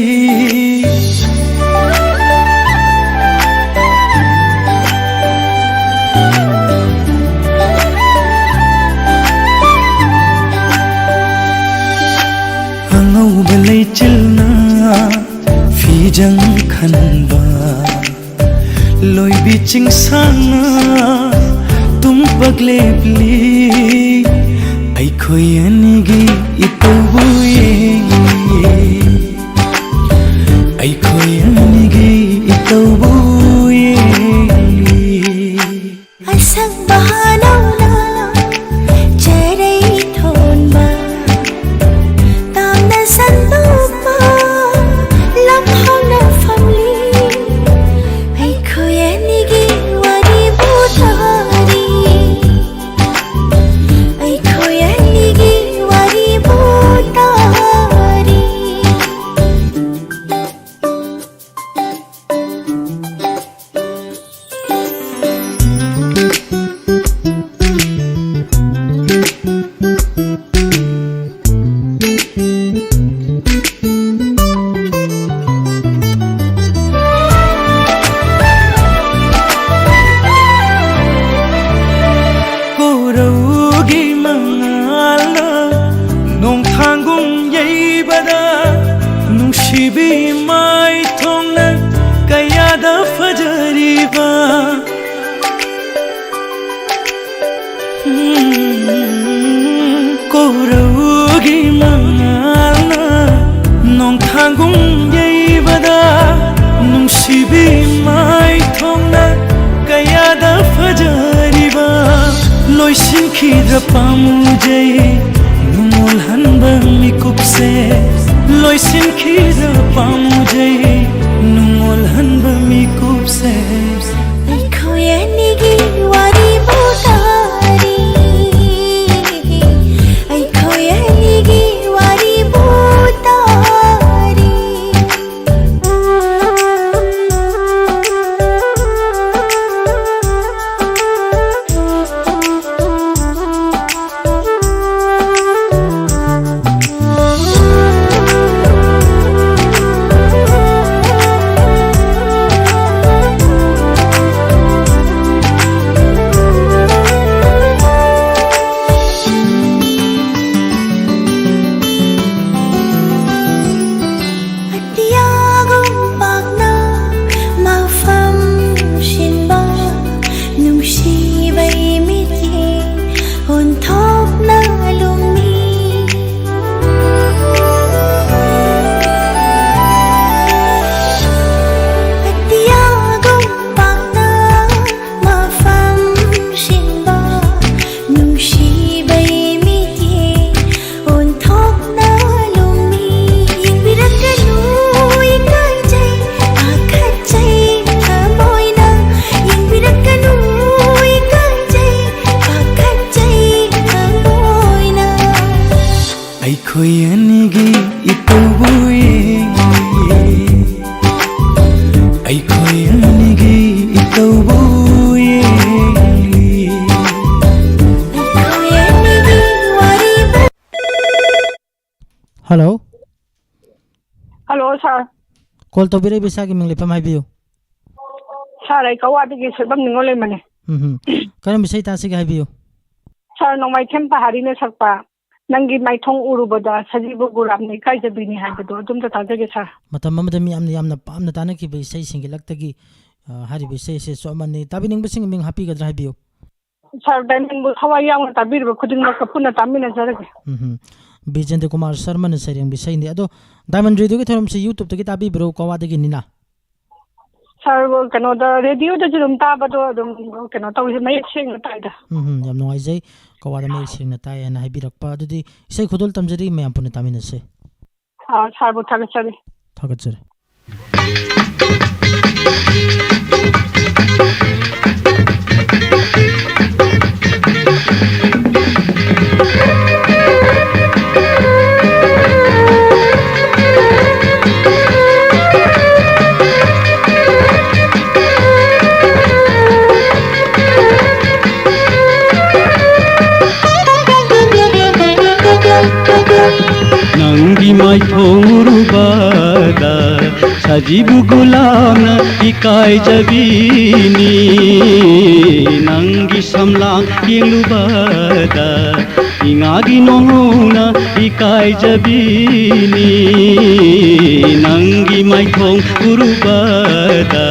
ꯑꯉꯧꯕ ꯂꯩꯆꯤꯜꯅ ꯐꯤꯖꯪ ꯈꯟꯕ, ꯂꯣꯏꯕꯤ ꯆꯤꯡꯁꯥꯡꯅ ꯇꯨꯝꯄꯛ ꯂꯦꯞꯂꯤ꯫ ꯑꯩꯈꯣꯏ ꯑꯅꯤꯒꯤ ꯏꯇꯧꯕꯨ ꯌꯦꯡꯂꯤ꯫ ꯑꯩꯈꯣꯏ ꯑꯅꯤꯒꯤ ꯏꯇꯧꯕꯨ ꯌꯦꯡꯂꯤ꯫ ꯑꯁꯪꯕ ꯍꯥꯅꯧꯅ ꯆꯦꯔꯩ ꯊꯣꯟꯕ, ꯇꯥꯝꯅ ꯁꯟꯗꯣꯛꯄ ꯂꯝꯍꯥꯡꯅ ꯐꯝꯂꯤ꯫ ꯑꯩꯈꯣꯏ ꯑꯅꯤꯒꯤ ꯋꯥꯔꯤꯕꯨ ꯇꯥꯔꯤ꯫ ꯑꯩꯈꯣꯏ ꯑꯅꯤꯒꯤ ꯏꯕꯤ ꯃꯥꯏꯊꯣꯡꯅ ꯀꯌꯥꯗ ꯐꯖꯔꯤꯕ, ꯎꯝ, ꯀꯣꯔꯧꯒꯤ ꯃꯉꯥꯜꯅ ꯅꯣꯡꯊꯥꯡꯒꯨꯝ ꯌꯩꯕꯗ, ꯅꯨꯡꯁꯤꯕꯤ ꯃꯥꯏꯊꯣꯡꯅ ꯀꯌꯥꯗ ꯐꯖꯔꯤꯕ, ꯂꯣꯏꯁꯤꯟꯈꯤꯗ꯭ꯔ ꯄꯥꯝꯖꯩ ꯅꯨꯡꯉꯣꯜꯍꯟꯕ ꯃꯤꯀꯨꯞꯁꯦ, ꯂꯣꯏꯁꯤꯟꯈꯤꯗ꯭ꯔ ꯄꯥꯝꯖꯩ ꯅꯨꯡꯉꯣꯜꯍꯟꯕ ꯃꯤꯀꯨꯞꯁꯦ꯫ ꯑꯩꯈꯣꯏ ꯑꯅꯤꯒꯤ ꯋꯥꯔꯤꯕꯨ ꯇꯥꯔꯤ, ꯑꯩꯈꯣꯏ ꯑꯅꯤꯒꯤ ꯋꯥꯔꯤꯕꯨ ꯇꯥꯔꯤ꯫ ꯑꯇꯤꯌꯥꯒꯨꯝ ꯄꯥꯛꯅ ꯃꯐꯝ ꯁꯤꯟꯕ, ꯅꯨꯡꯁꯤꯕꯩ ꯃꯤꯠꯌꯦꯡ ꯑꯣꯟꯊꯣꯛꯅ ꯂꯨꯝꯃꯤ꯫ ꯑꯇꯤꯌꯥꯒꯨꯝ ꯄꯥꯛꯅ ꯃꯐꯝ ꯁꯤꯟꯕ, ꯅꯨꯡꯁꯤꯕꯩ ꯃꯤꯠꯌꯦꯡ ꯑꯣꯟꯊꯣꯛꯅ ꯂꯨꯝꯃꯤ꯫ ꯌꯦꯡꯕꯤꯔꯛꯀꯅꯨ, ꯏꯀꯥꯏꯖꯩ, ꯄꯥꯈꯠꯆꯩ ꯊꯃꯣꯏꯅ꯫ ꯌꯦꯡꯕꯤꯔꯛꯀꯅꯨ, ꯏꯀꯥꯏꯖꯩ, ꯄꯥꯈꯠꯆꯩ ꯊꯃꯣꯏꯅ꯫ ꯑꯩꯈꯣꯏ ꯑꯅꯤꯒꯤ ꯏꯇꯧꯕꯨ ꯌꯦꯡꯂꯤ, ꯑꯩꯈꯣꯏ ꯑꯅꯤꯒꯤ ꯏꯇꯧꯕꯨ ꯌꯦꯡꯂꯤ꯫ ꯑꯩꯈꯣꯏ ꯑꯅꯤꯒꯤ ꯋꯥꯔꯤꯕꯨ ꯍꯜꯂꯣ꯫ ꯍꯜꯂꯣ, ꯁꯥꯔ꯫ ꯀꯣꯜ ꯇꯧꯕꯤꯔꯛꯏꯕ ꯏꯁꯥꯒꯤ ꯃꯤꯡ, ꯂꯩꯐꯝ ꯍꯥꯏꯕꯤꯌꯨ꯫ ꯁꯥꯔ, ꯑꯩ ꯀꯛꯋꯥꯗꯒꯤ ꯁꯣꯏꯕꯝ ꯅꯤꯉꯣꯜ ꯂꯩꯃꯅꯦ꯫ ꯎꯝ ꯍꯝ꯫ ꯀꯔꯝꯕ ꯏꯁꯩ ꯇꯥꯁꯤꯒꯦ ꯍꯥꯏꯕꯤꯌꯨ꯫ ꯁꯥꯔ, ꯅꯣꯡꯃꯥꯏꯊꯦꯝ ꯄꯍꯥꯔꯤꯅ ꯁꯛꯄ ꯅꯪꯒꯤ ꯃꯥꯏꯊꯣꯡ ꯎꯔꯨꯕꯗ ꯁꯖꯤꯕꯨ ꯒꯨꯂꯥꯞꯅ ꯏꯀꯥꯏꯖꯕꯤꯅꯤ ꯍꯥꯏꯕꯗꯣ ꯑꯗꯨꯝꯇ ꯇꯥꯖꯒꯦ ꯁꯥꯔ꯫ ꯃꯇꯝ ꯑꯃꯗ ꯃꯤꯌꯥꯝꯅ ꯌꯥꯝꯅ ꯄꯥꯝꯅ ꯇꯥꯅꯈꯤꯕ ꯏꯁꯩꯁꯤꯡꯒꯤ ꯂꯛꯇꯒꯤ, ꯑ, ꯍꯥꯏꯔꯤꯕ ꯏꯁꯩ ꯑꯁꯤꯁꯨ ꯑꯃꯅꯤ꯫ ꯇꯥꯕꯤꯅꯤꯡꯕꯁꯤꯡꯒꯤ ꯃꯤꯡ ꯍꯥꯞꯄꯤꯒꯗ꯭ꯔꯥ ꯍꯥꯏꯕꯤꯌꯨ꯫ ꯁꯥꯔ, ꯗꯥꯏꯃꯟꯕꯨ ꯊꯋꯥꯏ ꯌꯥꯎꯅ ꯇꯥꯕꯤꯔꯤꯕ ꯈꯨꯗꯤꯡꯃꯛꯀ ꯄꯨꯟꯅ ꯇꯥꯃꯤꯟꯅꯖꯔꯒꯦ꯫ ꯎꯝ ꯍꯝ꯫ ꯕꯤꯖꯦꯟꯗ꯭ꯔ ꯀꯨꯃꯥꯔ ꯁꯔꯃꯅ ꯁꯩꯔꯦꯡꯕ ꯏꯁꯩꯅꯤ꯫ ꯑꯗꯣ ꯗꯥꯏꯃꯟ ꯔꯦꯗꯤꯑꯣꯒꯤ ꯊꯧꯔꯝꯁꯤ YouTube-ꯇꯒꯤ ꯇꯥꯕꯤꯕ꯭ꯔꯣ? ꯀꯋꯥꯗꯒꯤꯅꯤꯅ꯫ ꯁꯥꯔ, ꯀꯩꯅꯣꯗ, ꯔꯦꯗꯤꯑꯣꯗꯁꯨ ꯑꯗꯨꯝ ꯇꯥꯕꯗꯣ ꯑꯗꯨꯝ ꯀꯩꯅꯣ ꯇꯧꯔꯤꯁꯦ, ꯃꯌꯦꯛ ꯁꯦꯡꯅ ꯇꯥꯏꯗ꯫ ꯎꯝ ꯍꯝ, ꯌꯥꯝ ꯅꯨꯡꯉꯥꯏꯖꯩ꯫ ꯀꯋꯥꯗ ꯃꯌꯦꯛ ꯁꯦꯡꯅ ꯇꯥꯏ ꯍꯥꯏꯅ ꯍꯥꯏꯕꯤꯔꯛꯄ꯫ ꯑꯗꯨꯗꯤ ꯏꯁꯩ ꯈꯨꯗꯣꯜ ꯇꯝꯖꯔꯤ, ꯃꯌꯥꯝ ꯄꯨꯟꯅ ꯇꯥꯃꯤꯟꯅꯁꯦ꯫ ꯑꯥ, ꯁꯥꯔꯕꯨ ꯊꯥꯒꯠꯆꯔꯤ꯫ ꯊꯥꯒꯠꯆꯔꯤ꯫ ꯅꯪꯒꯤ ꯃꯥꯏꯊꯣꯡ ꯎꯔꯨꯕꯗ ꯁꯖꯤꯕꯨ ꯒꯨꯂꯥꯞꯅ ꯏꯀꯥꯏꯖꯕꯤꯅꯤ꯫ ꯅꯪꯒꯤ ꯁꯝꯂꯥꯡ ꯌꯦꯡꯂꯨꯕꯗ ꯏꯉꯥꯒꯤ ꯅꯣꯡꯅ ꯏꯀꯥꯏꯖꯕꯤꯅꯤ꯫ ꯅꯪꯒꯤ ꯃꯥꯏꯊꯣꯡ ꯎꯔꯨꯕꯗ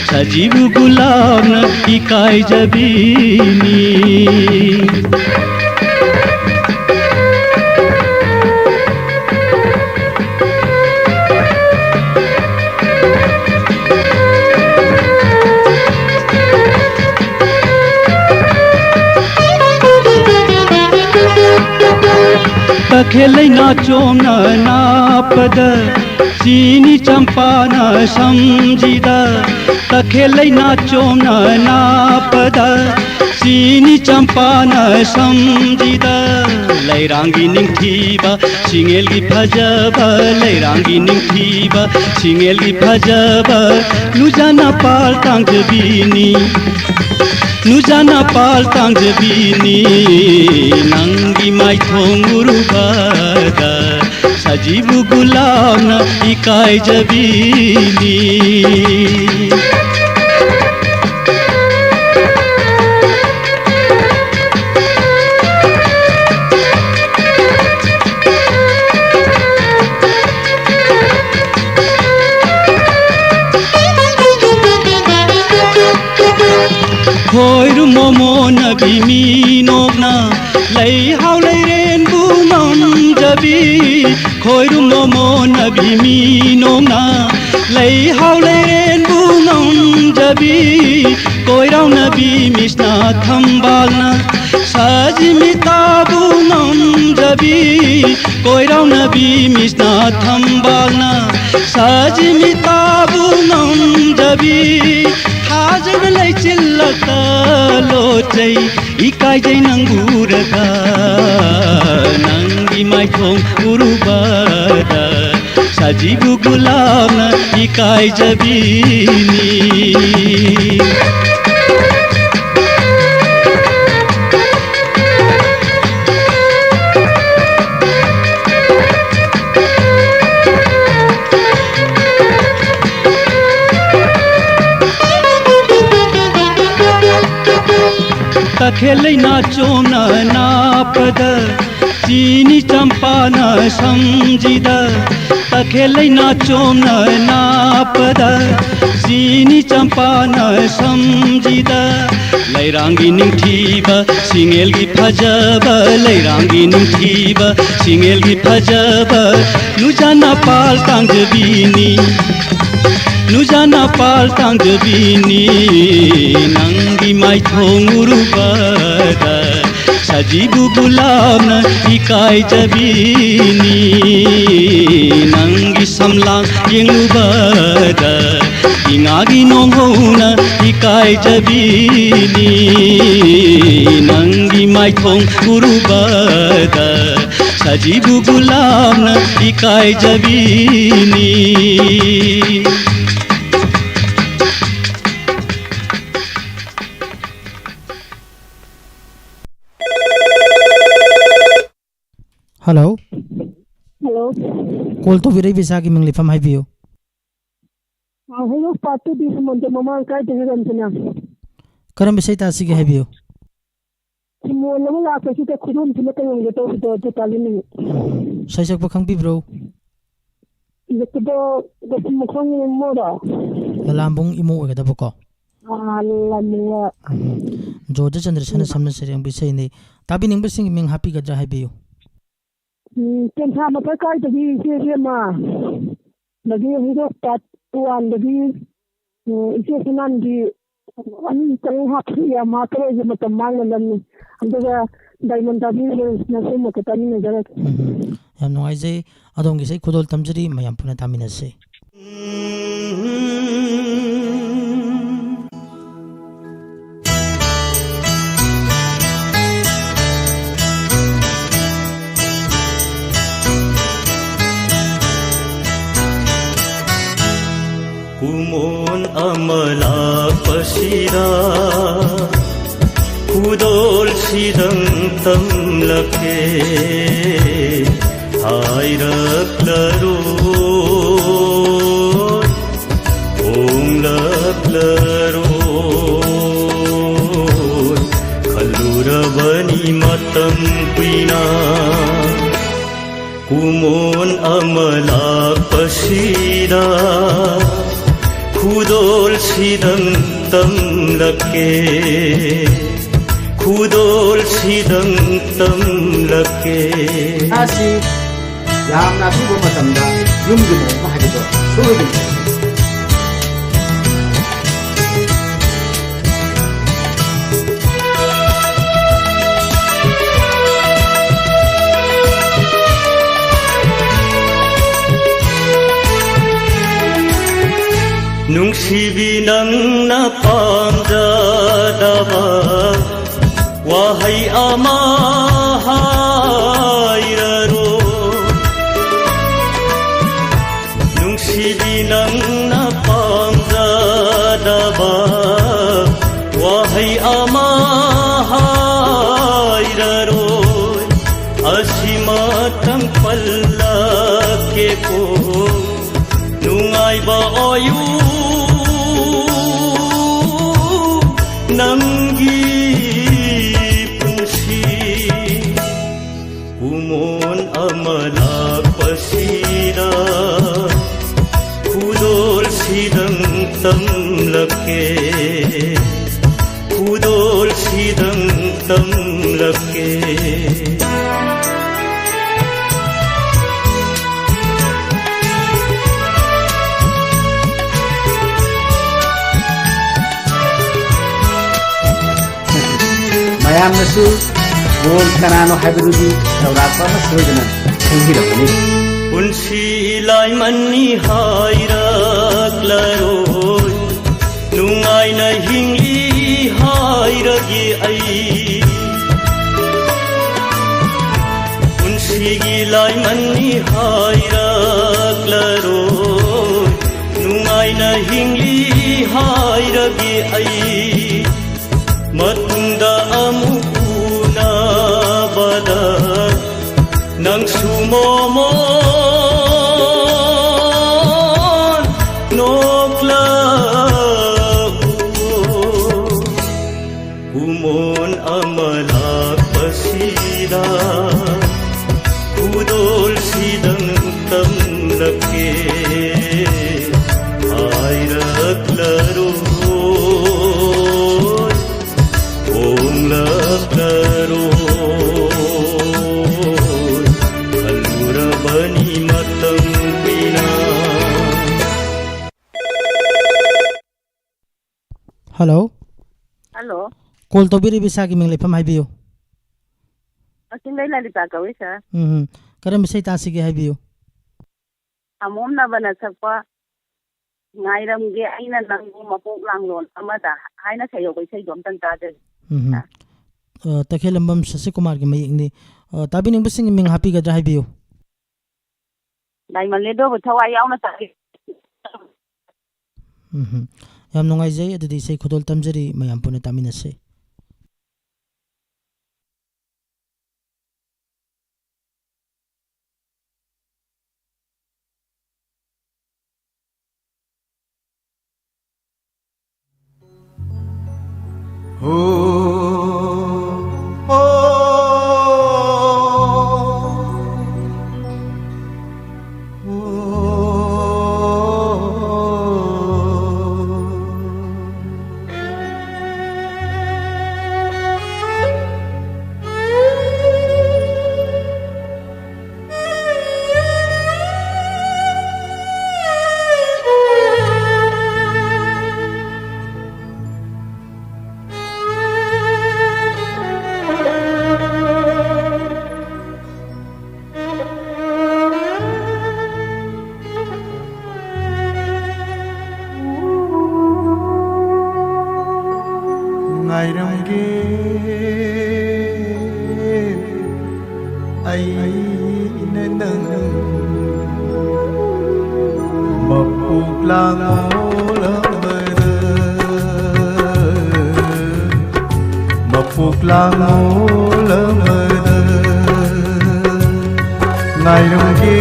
ꯁꯖꯤꯕꯨ ꯒꯨꯂꯥꯞꯅ ꯏꯀꯥꯏꯖꯕꯤꯅꯤ꯫ ꯇꯈꯦꯜ ꯂꯩꯅꯥ ꯆꯣꯝꯅ ꯅꯥꯞꯄꯗ ꯆꯤꯅꯤ ꯆꯝꯄꯥꯅ ꯁꯝꯖꯤꯗ, ꯇꯈꯦꯜ ꯂꯩꯅꯥ ꯆꯣꯝꯅ ꯅꯥꯞꯄꯗ ꯆꯤꯅꯤ ꯆꯝꯄꯥꯅ ꯁꯝꯖꯤꯗ꯫ ꯂꯩꯔꯥꯡꯒꯤ ꯅꯤꯡꯊꯤꯕ ꯁꯤꯡꯉꯦꯜꯒꯤ ꯐꯖꯕ, ꯂꯩꯔꯥꯡꯒꯤ ꯅꯤꯡꯊꯤꯕ ꯁꯤꯡꯉꯦꯜꯒꯤ ꯐꯖꯕ, ꯂꯨꯖꯥꯅ ꯄꯥꯜ ꯇꯥꯡꯖꯕꯤꯅꯤ꯫ ꯅꯨꯖꯥꯅ ꯄꯥꯜ ꯇꯥꯡꯖꯕꯤꯅꯤ꯫ ꯅꯪꯒꯤ ꯃꯥꯏꯊꯣꯡ ꯎꯔꯨꯕꯗ ꯁꯖꯤꯕꯨ ꯒꯨꯂꯥꯞꯅ ꯏꯀꯥꯏꯖꯕꯤꯅꯤ꯫ ꯃꯣꯃꯣꯟꯅꯕꯤ ꯃꯤ ꯅꯣꯛꯅ ꯂꯩꯍꯥꯎ ꯂꯩꯔꯦꯟꯕꯨ ꯉꯝꯖꯕꯤ꯫ ꯈꯣꯏꯔꯨꯝ ꯃꯣꯃꯣꯟꯅꯕꯤ ꯃꯤ ꯅꯣꯛꯅ ꯂꯩꯍꯥꯎ ꯂꯩꯔꯦꯟꯕꯨ ꯉꯝꯖꯕꯤ꯫ ꯀꯣꯏꯔꯥꯎꯅꯕꯤ ꯃꯤꯁꯅ ꯊꯝꯕꯥꯜꯅ ꯁꯥꯖꯤꯃꯤꯇꯥꯕꯨ ꯉꯝꯖꯕꯤ꯫ ꯀꯣꯏꯔꯥꯎꯅꯕꯤ ꯃꯤꯁꯅ ꯊꯝꯕꯥꯜꯅ ꯁꯥꯖꯤꯃꯤꯇꯥꯕꯨ ꯉꯝꯖꯕꯤ꯫ ꯊꯥꯖꯕ ꯂꯩꯆꯤꯜꯂꯛꯇ ꯂꯣꯠꯆꯩ, ꯏꯀꯥꯏꯖꯩ ꯅꯪꯕꯨ ꯎꯔꯒ꯫ ꯅꯪꯒꯤ ꯃꯥꯏꯊꯣꯡ ꯎꯔꯨꯕꯗ ꯁꯥꯖꯤꯕꯨ ꯒꯨꯂꯥꯞꯅ ꯏꯀꯥꯏꯖꯕꯤꯅꯤ꯫ ꯇꯈꯦꯜ ꯂꯩꯅꯥ ꯆꯣꯝꯅ ꯅꯥꯞꯄꯗ ꯆꯤꯅꯤ ꯆꯝꯄꯥꯅ ꯁꯝꯖꯤꯗ꯫ ꯇꯈꯦꯜ ꯂꯩꯅꯥ ꯆꯣꯝꯅ ꯅꯥꯞꯄꯗ ꯆꯤꯅꯤ ꯆꯝꯄꯥꯅ ꯁꯝꯖꯤꯗ꯫ ꯂꯩꯔꯥꯡꯒꯤ ꯅꯤꯡꯊꯤꯕ ꯁꯤꯡꯉꯦꯜꯒꯤ ꯐꯖꯕ, ꯂꯩꯔꯥꯡꯒꯤ ꯅꯤꯡꯊꯤꯕ ꯁꯤꯡꯉꯦꯜꯒꯤ ꯐꯖꯕ꯫ ꯅꯨꯖꯥꯅ ꯄꯥꯜ ꯇꯥꯡꯖꯕꯤꯅꯤ, ꯅꯨꯖꯥꯅ ꯄꯥꯜ ꯇꯥꯡꯖꯕꯤꯅꯤ꯫ ꯅꯪꯒꯤ ꯃꯥꯏꯊꯣꯡ ꯎꯔꯨꯕꯗ ꯁꯥꯖꯤꯕꯨ ꯒꯨꯂꯥꯞꯅ ꯏꯀꯥꯏꯖꯕꯤꯅꯤ꯫ ꯅꯪꯒꯤ ꯁꯝꯂꯥꯡ ꯌꯦꯡꯂꯨꯕꯗ ꯏꯉꯥꯒꯤ ꯅꯣꯡꯍꯧꯅ ꯏꯀꯥꯏꯖꯕꯤꯅꯤ꯫ ꯅꯪꯒꯤ ꯃꯥꯏꯊꯣꯡ ꯎꯔꯨꯕꯗ ꯁꯥꯖꯤꯕꯨ ꯒꯨꯂꯥꯞꯅ ꯏꯀꯥꯏꯖꯕꯤꯅꯤ꯫ ꯍꯜꯂꯣ꯫ ꯍꯜꯂꯣ꯫ ꯀꯣꯜ ꯇꯧꯕꯤꯔꯛꯏꯕ ꯏꯁꯥꯒꯤ ꯃꯤꯡ ꯂꯩꯐꯝ ꯍꯥꯏꯕꯤꯌꯨ꯫ ꯑ, ꯍꯦꯔꯣ ꯄꯥꯔꯠ ꯇꯨꯗꯤ ꯁꯤꯃꯣꯟꯗ ꯃꯃꯥꯡ ꯀꯥꯏꯗꯒꯤ ꯔꯟꯖꯅꯥ? ꯀꯔꯝꯕ ꯏꯁꯩ ꯇꯥꯁꯤꯒꯦ ꯍꯥꯏꯕꯤꯌꯨ꯫ ꯁꯤꯃꯣꯟ ꯑꯃ ꯂꯥꯛꯄꯁꯤꯗ ꯈꯨꯗꯣꯜ ꯐꯤꯂꯝ ꯀꯩꯔꯣꯝꯗ ꯇꯧꯕꯗꯣ ꯑꯗꯨ ꯇꯥꯅꯤꯡꯉꯤ꯫ ꯎꯝ, ꯏꯁꯩ ꯁꯛꯄ ꯈꯪꯕꯤꯕ꯭ꯔꯣ? ꯏꯖꯠꯀꯤꯗꯣ ꯒꯣꯄꯤ ꯃꯈꯣꯡꯒꯤ ꯏꯃꯣꯗꯣ? ꯂꯂꯥꯝꯕꯨꯡ ꯏꯃꯣ ꯑꯣꯏꯒꯗꯕꯀꯣ꯫ ꯑꯥ, ꯂꯂꯥꯝꯕꯨꯡ꯫ ꯎꯝ꯫ ꯖꯣꯙꯆꯟꯗ꯭ꯔ ꯁꯅꯥ ꯎꯝ꯫ ꯁꯝꯅ ꯁꯩꯔꯦꯡꯕ ꯏꯁꯩꯅꯤ꯫ ꯇꯥꯕꯤꯅꯤꯡꯕꯁꯤꯡꯒꯤ ꯃꯤꯡ ꯍꯥꯞꯄꯤꯒꯗ꯭ꯔꯥ ꯍꯥꯏꯕꯤꯌꯨ꯫ ꯎꯝ, ꯇꯦꯟꯊꯥ ꯃꯊꯛ ꯀꯥꯏꯗꯒꯤ ꯏꯆꯦ ꯏꯕꯦꯝꯃ, ꯑꯗꯒꯤ ꯍꯩꯔꯣꯛ ꯄꯥꯠ ꯋꯥꯟꯗꯒꯤ, ꯎꯝ, ꯏꯆꯦ ꯁꯅꯥꯟꯒꯤ ꯑꯅꯤ ꯆꯪ ꯍꯥꯞꯄꯁꯨ ꯌꯥꯝ ꯍꯥꯞꯄꯔꯣꯏꯒꯦ, ꯃꯇꯝ ꯃꯥꯡꯅꯅꯕꯅꯤ꯫ ꯑꯗꯨꯒ ꯗꯥꯏꯃꯟ ꯇꯥꯕꯤꯔꯤꯕꯁꯤꯅꯁꯨ ꯑꯃꯨꯛꯀ ꯇꯥꯃꯤꯟꯅꯖꯔꯒꯦ꯫ ꯎꯝ, ꯌꯥꯝ ꯅꯨꯡꯉꯥꯏꯖꯩ꯫ ꯑꯗꯣꯝꯒꯤ ꯏꯁꯩ ꯈꯨꯗꯣꯜ ꯇꯝꯖꯔꯤ, ꯃꯌꯥꯝ ꯄꯨꯟꯅ ꯇꯥꯃꯤꯟꯅꯁꯤ꯫ ꯀꯨꯃꯣꯟ ꯑꯃ ꯂꯥꯛꯄꯁꯤꯗ ꯈꯨꯗꯣꯜꯁꯤꯗꯪ ꯇꯝꯂꯛꯀꯦ ꯍꯥꯏꯔꯛꯂꯔꯣꯏ, ꯍꯣꯡꯂꯛꯂꯔꯣꯏ꯫ ꯈꯜꯂꯨꯔꯕꯅꯤ ꯃꯇꯝ ꯀꯨꯏꯅ ꯀꯨꯃꯣꯟ ꯑꯃ ꯂꯥꯛꯄꯁꯤꯗ ꯈꯨꯗꯣꯜꯁꯤꯗꯪ ꯇꯝꯂꯛꯀꯦ, ꯈꯨꯗꯣꯜꯁꯤꯗꯪ ꯇꯝꯂꯛꯀꯦ꯫ ꯑꯁꯤ ꯌꯥꯝꯅ ꯑꯊꯨꯕ ꯃꯇꯝꯗ ꯌꯨꯝꯒꯤ ꯃꯑꯣꯡ ꯍꯥꯏꯕꯗꯣ ꯁꯣꯏꯗꯅ꯫ ꯅꯨꯡꯁꯤꯕꯤ ꯅꯪꯅ ꯄꯥꯝꯖꯗꯕ ꯋꯥꯍꯩ ꯑꯃ ꯍꯥꯏꯔꯔꯣ꯫ ꯅꯨꯡꯁꯤꯕꯤ ꯅꯪꯅ ꯄꯥꯝꯖꯗꯕ ꯋꯥꯍꯩ ꯑꯃ ꯍꯥꯏꯔꯔꯣꯏ꯫ ꯑꯁꯤꯃꯇꯪ ꯄꯜꯂꯛꯀꯦꯀꯣ, ꯅꯨꯡꯉꯥꯏꯕ ꯑꯣꯏꯌꯨ ꯅꯪꯒꯤ ꯄꯨꯟꯁꯤ꯫ ꯀꯨꯃꯣꯟ ꯑꯃ ꯂꯥꯛꯄꯁꯤꯗ ꯈꯨꯗꯣꯜꯁꯤꯗꯪ ꯇꯝꯂꯛꯀꯦ, ꯈꯨꯗꯣꯜ ꯇꯝ ꯇꯝꯂꯛꯀꯦ꯫ ꯃꯌꯥꯝꯅꯁꯨ ꯕꯣꯜ ꯀꯅꯥꯅꯣ ꯍꯥꯏꯕꯗꯨꯗꯤ ꯆꯥꯎꯔꯥꯛꯄ ꯑꯃ ꯁꯣꯏꯗꯅ ꯈꯪꯕꯤꯔꯝꯒꯅꯤ꯫ ꯄꯨꯟꯁꯤ ꯂꯥꯏꯃꯟꯅꯤ ꯍꯥꯏꯔꯛꯂꯔꯣꯏ, ꯅꯨꯡꯉꯥꯏꯅ ꯍꯤꯡꯂꯤ ꯍꯥꯏꯔꯒꯦ ꯑꯩ꯫ ꯄꯨꯟꯁꯤꯒꯤ ꯂꯥꯏꯃꯟꯅꯤ ꯍꯥꯏꯔꯛꯂꯔꯣꯏ, ꯅꯨꯡꯉꯥꯏꯅ ꯍꯤꯡꯂꯤ ꯍꯥꯏꯔꯒꯦ ꯑꯩ꯫ ꯃꯇꯨꯡꯗ ꯑꯃꯨꯛ ꯎꯅꯕꯗ ꯅꯪꯁꯨ ꯃꯣꯃꯣꯟ ꯅꯣꯛꯂꯛꯎ꯫ ꯀꯨꯃꯣꯟ ꯑꯃ ꯂꯥꯛꯄꯁꯤꯗ ꯈꯨꯗꯣꯜꯁꯤꯗꯪ ꯇꯝꯂꯛꯀꯦ꯫ ꯍꯥꯏꯔꯛꯂꯔꯣꯏ, ꯍꯣꯡꯂꯛꯂꯔꯣꯏ, ꯍꯜꯂꯨꯔꯕꯅꯤ ꯃꯇꯝ ꯀꯨꯏꯅ꯫ ꯍꯜꯂꯣ꯫ ꯍꯜꯂꯣ꯫ ꯀꯣꯜ ꯇꯧꯕꯤꯔꯤꯕ ꯏꯁꯥꯒꯤ ꯃꯤꯡ ꯂꯩꯐꯝ ꯍꯥꯏꯕꯤꯌꯨ꯫ ꯀꯛꯆꯤꯡꯗꯩ ꯂꯂꯤꯇꯥ ꯀꯧꯏ, ꯁꯥꯔ꯫ ꯎꯝ, ꯎꯝ꯫ ꯀꯔꯝꯕ ꯏꯁꯩ ꯇꯥꯁꯤꯒꯦ ꯍꯥꯏꯕꯤꯌꯨ꯫ ꯑꯃꯣꯝ ꯅꯕꯅ ꯁꯛꯄ "ꯉꯥꯏꯔꯝꯒꯦ ꯑꯩꯅ ꯅꯪꯕꯨ ꯃꯄꯣꯛ ꯂꯥꯡꯂꯣꯟ ꯑꯃꯗ" ꯍꯥꯏꯅ ꯁꯩꯌꯧꯕ ꯏꯁꯩꯗꯣ ꯑꯝꯇꯪ ꯇꯥꯖꯒꯦ꯫ ꯎꯝ, ꯎꯝ꯫ ꯑ, ꯇꯈꯦꯜꯂꯝꯕꯝ ꯁꯁꯤꯀꯨꯃꯥꯔꯒꯤ ꯃꯌꯦꯛꯅꯤ꯫ ꯑ, ꯇꯥꯕꯤꯅꯤꯡꯕꯁꯤꯡꯒꯤ ꯃꯤꯡ ꯍꯥꯞꯄꯤꯒꯗ꯭ꯔꯥ ꯍꯥꯏꯕꯤꯌꯨ꯫ ꯂꯥꯏꯃꯜꯂꯦ, ꯑꯗꯨꯕꯨ ꯊꯋꯥꯏ ꯌꯥꯎꯅ ꯇꯥꯒꯦ꯫ ꯎꯝ, ꯎꯝ꯫ ꯌꯥꯝ ꯅꯨꯡꯉꯥꯏꯖꯩ꯫ ꯑꯗꯨꯗꯤ ꯏꯁꯩ ꯈꯨꯗꯣꯜ ꯇꯝꯖꯔꯤ, ꯃꯌꯥꯝ ꯄꯨꯟꯅ ꯇꯥꯃꯤꯟꯅꯁꯤ꯫ ꯂꯥꯡꯉꯣ ꯂꯃꯗ, ꯃꯄꯣꯛ ꯂꯥꯡꯉꯣ ꯂꯃꯗ, ꯉꯥꯏꯔꯝꯒꯦ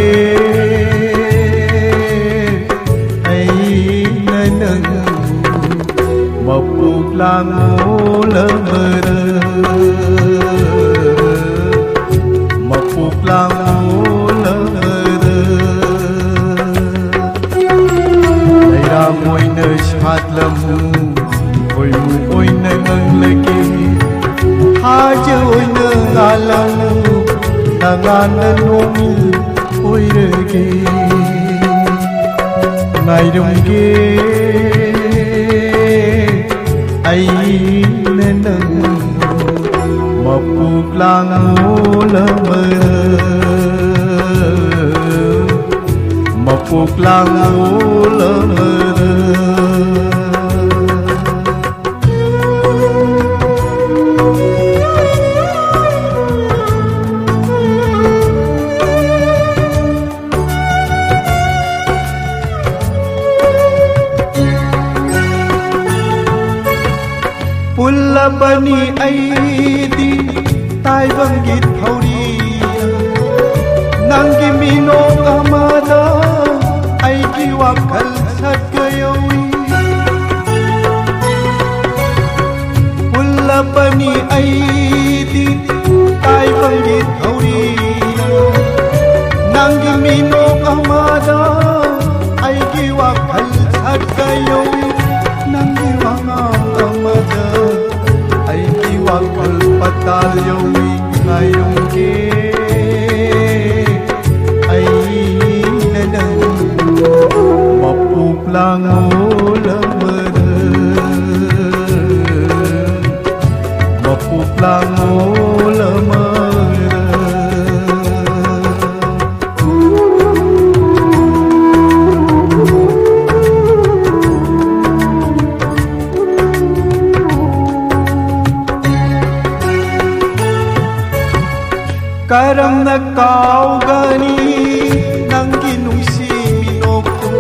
ꯑꯩꯅ ꯅꯪꯕꯨ, ꯃꯄꯣꯛ ꯂꯥꯡꯉꯣ ꯂꯃꯗ, ꯃꯄꯣꯛ ꯂꯥꯡꯉꯣ ꯂꯃꯗ꯫ ꯂꯩꯔꯥꯡ ꯑꯣꯏꯅ ꯁꯥꯠꯂꯝꯃꯨ, ꯈꯣꯏꯃꯨ ꯑꯣꯏꯅ ꯉꯪꯂꯒꯦ꯫ ꯊꯥꯖ ꯑꯣꯏꯅ ꯉꯥꯜꯂꯝꯃꯨ, ꯅꯉꯥꯟꯅ ꯅꯣꯡꯃꯤꯜ ꯑꯣꯏꯔꯒꯦ꯫ ꯉꯥꯏꯔꯝꯒꯦ ꯑꯩꯅ ꯅꯪꯕꯨ, ꯃꯄꯣꯛ ꯂꯥꯡꯉꯣ ꯂꯃꯗ, ꯃꯄꯣꯛ ꯂꯥꯡꯉꯣ ꯂꯃꯗ꯫ ꯄꯨꯜꯂꯕꯅꯤ ꯑꯩꯗꯤ ꯇꯥꯏꯕꯪꯒꯤ ꯊꯧꯔꯤ, ꯅꯪꯒꯤ ꯃꯤꯅꯣꯛ ꯑꯃꯗ ꯑꯩꯒꯤ ꯋꯥꯈꯜ ꯁꯛꯀ ꯌꯧꯏ꯫ ꯄꯨꯜꯂꯕꯅꯤ ꯑꯩꯗꯤ ꯇꯥꯏꯕꯪꯒꯤ ꯊꯧꯔꯤ, ꯅꯪꯒꯤ ꯃꯤꯅꯣꯛ ꯑꯃꯗ ꯑꯩꯒꯤ ꯋꯥꯈꯜ ꯁꯛꯀ ꯌꯧꯏ꯫ ꯅꯪꯒꯤ ꯋꯥꯉꯥꯡ ꯑꯃꯗ ꯑꯩꯒꯤ ꯋꯥꯈꯜ ꯄꯇꯥꯜ ꯌꯧꯏ꯫ ꯉꯥꯏꯔꯝꯒꯦ ꯑꯩꯅ ꯅꯪꯕꯨ, ꯃꯄꯣꯛ ꯂꯥꯡꯉꯣ ꯂꯃꯗ, ꯃꯄꯣꯛ ꯂꯥꯡꯉꯣ ꯂꯃꯗ꯫ ꯀꯔꯝꯅ ꯀꯥꯎꯒꯅꯤ ꯅꯪꯒꯤ ꯅꯨꯡꯁꯤ ꯃꯤꯅꯣꯛꯇꯨ?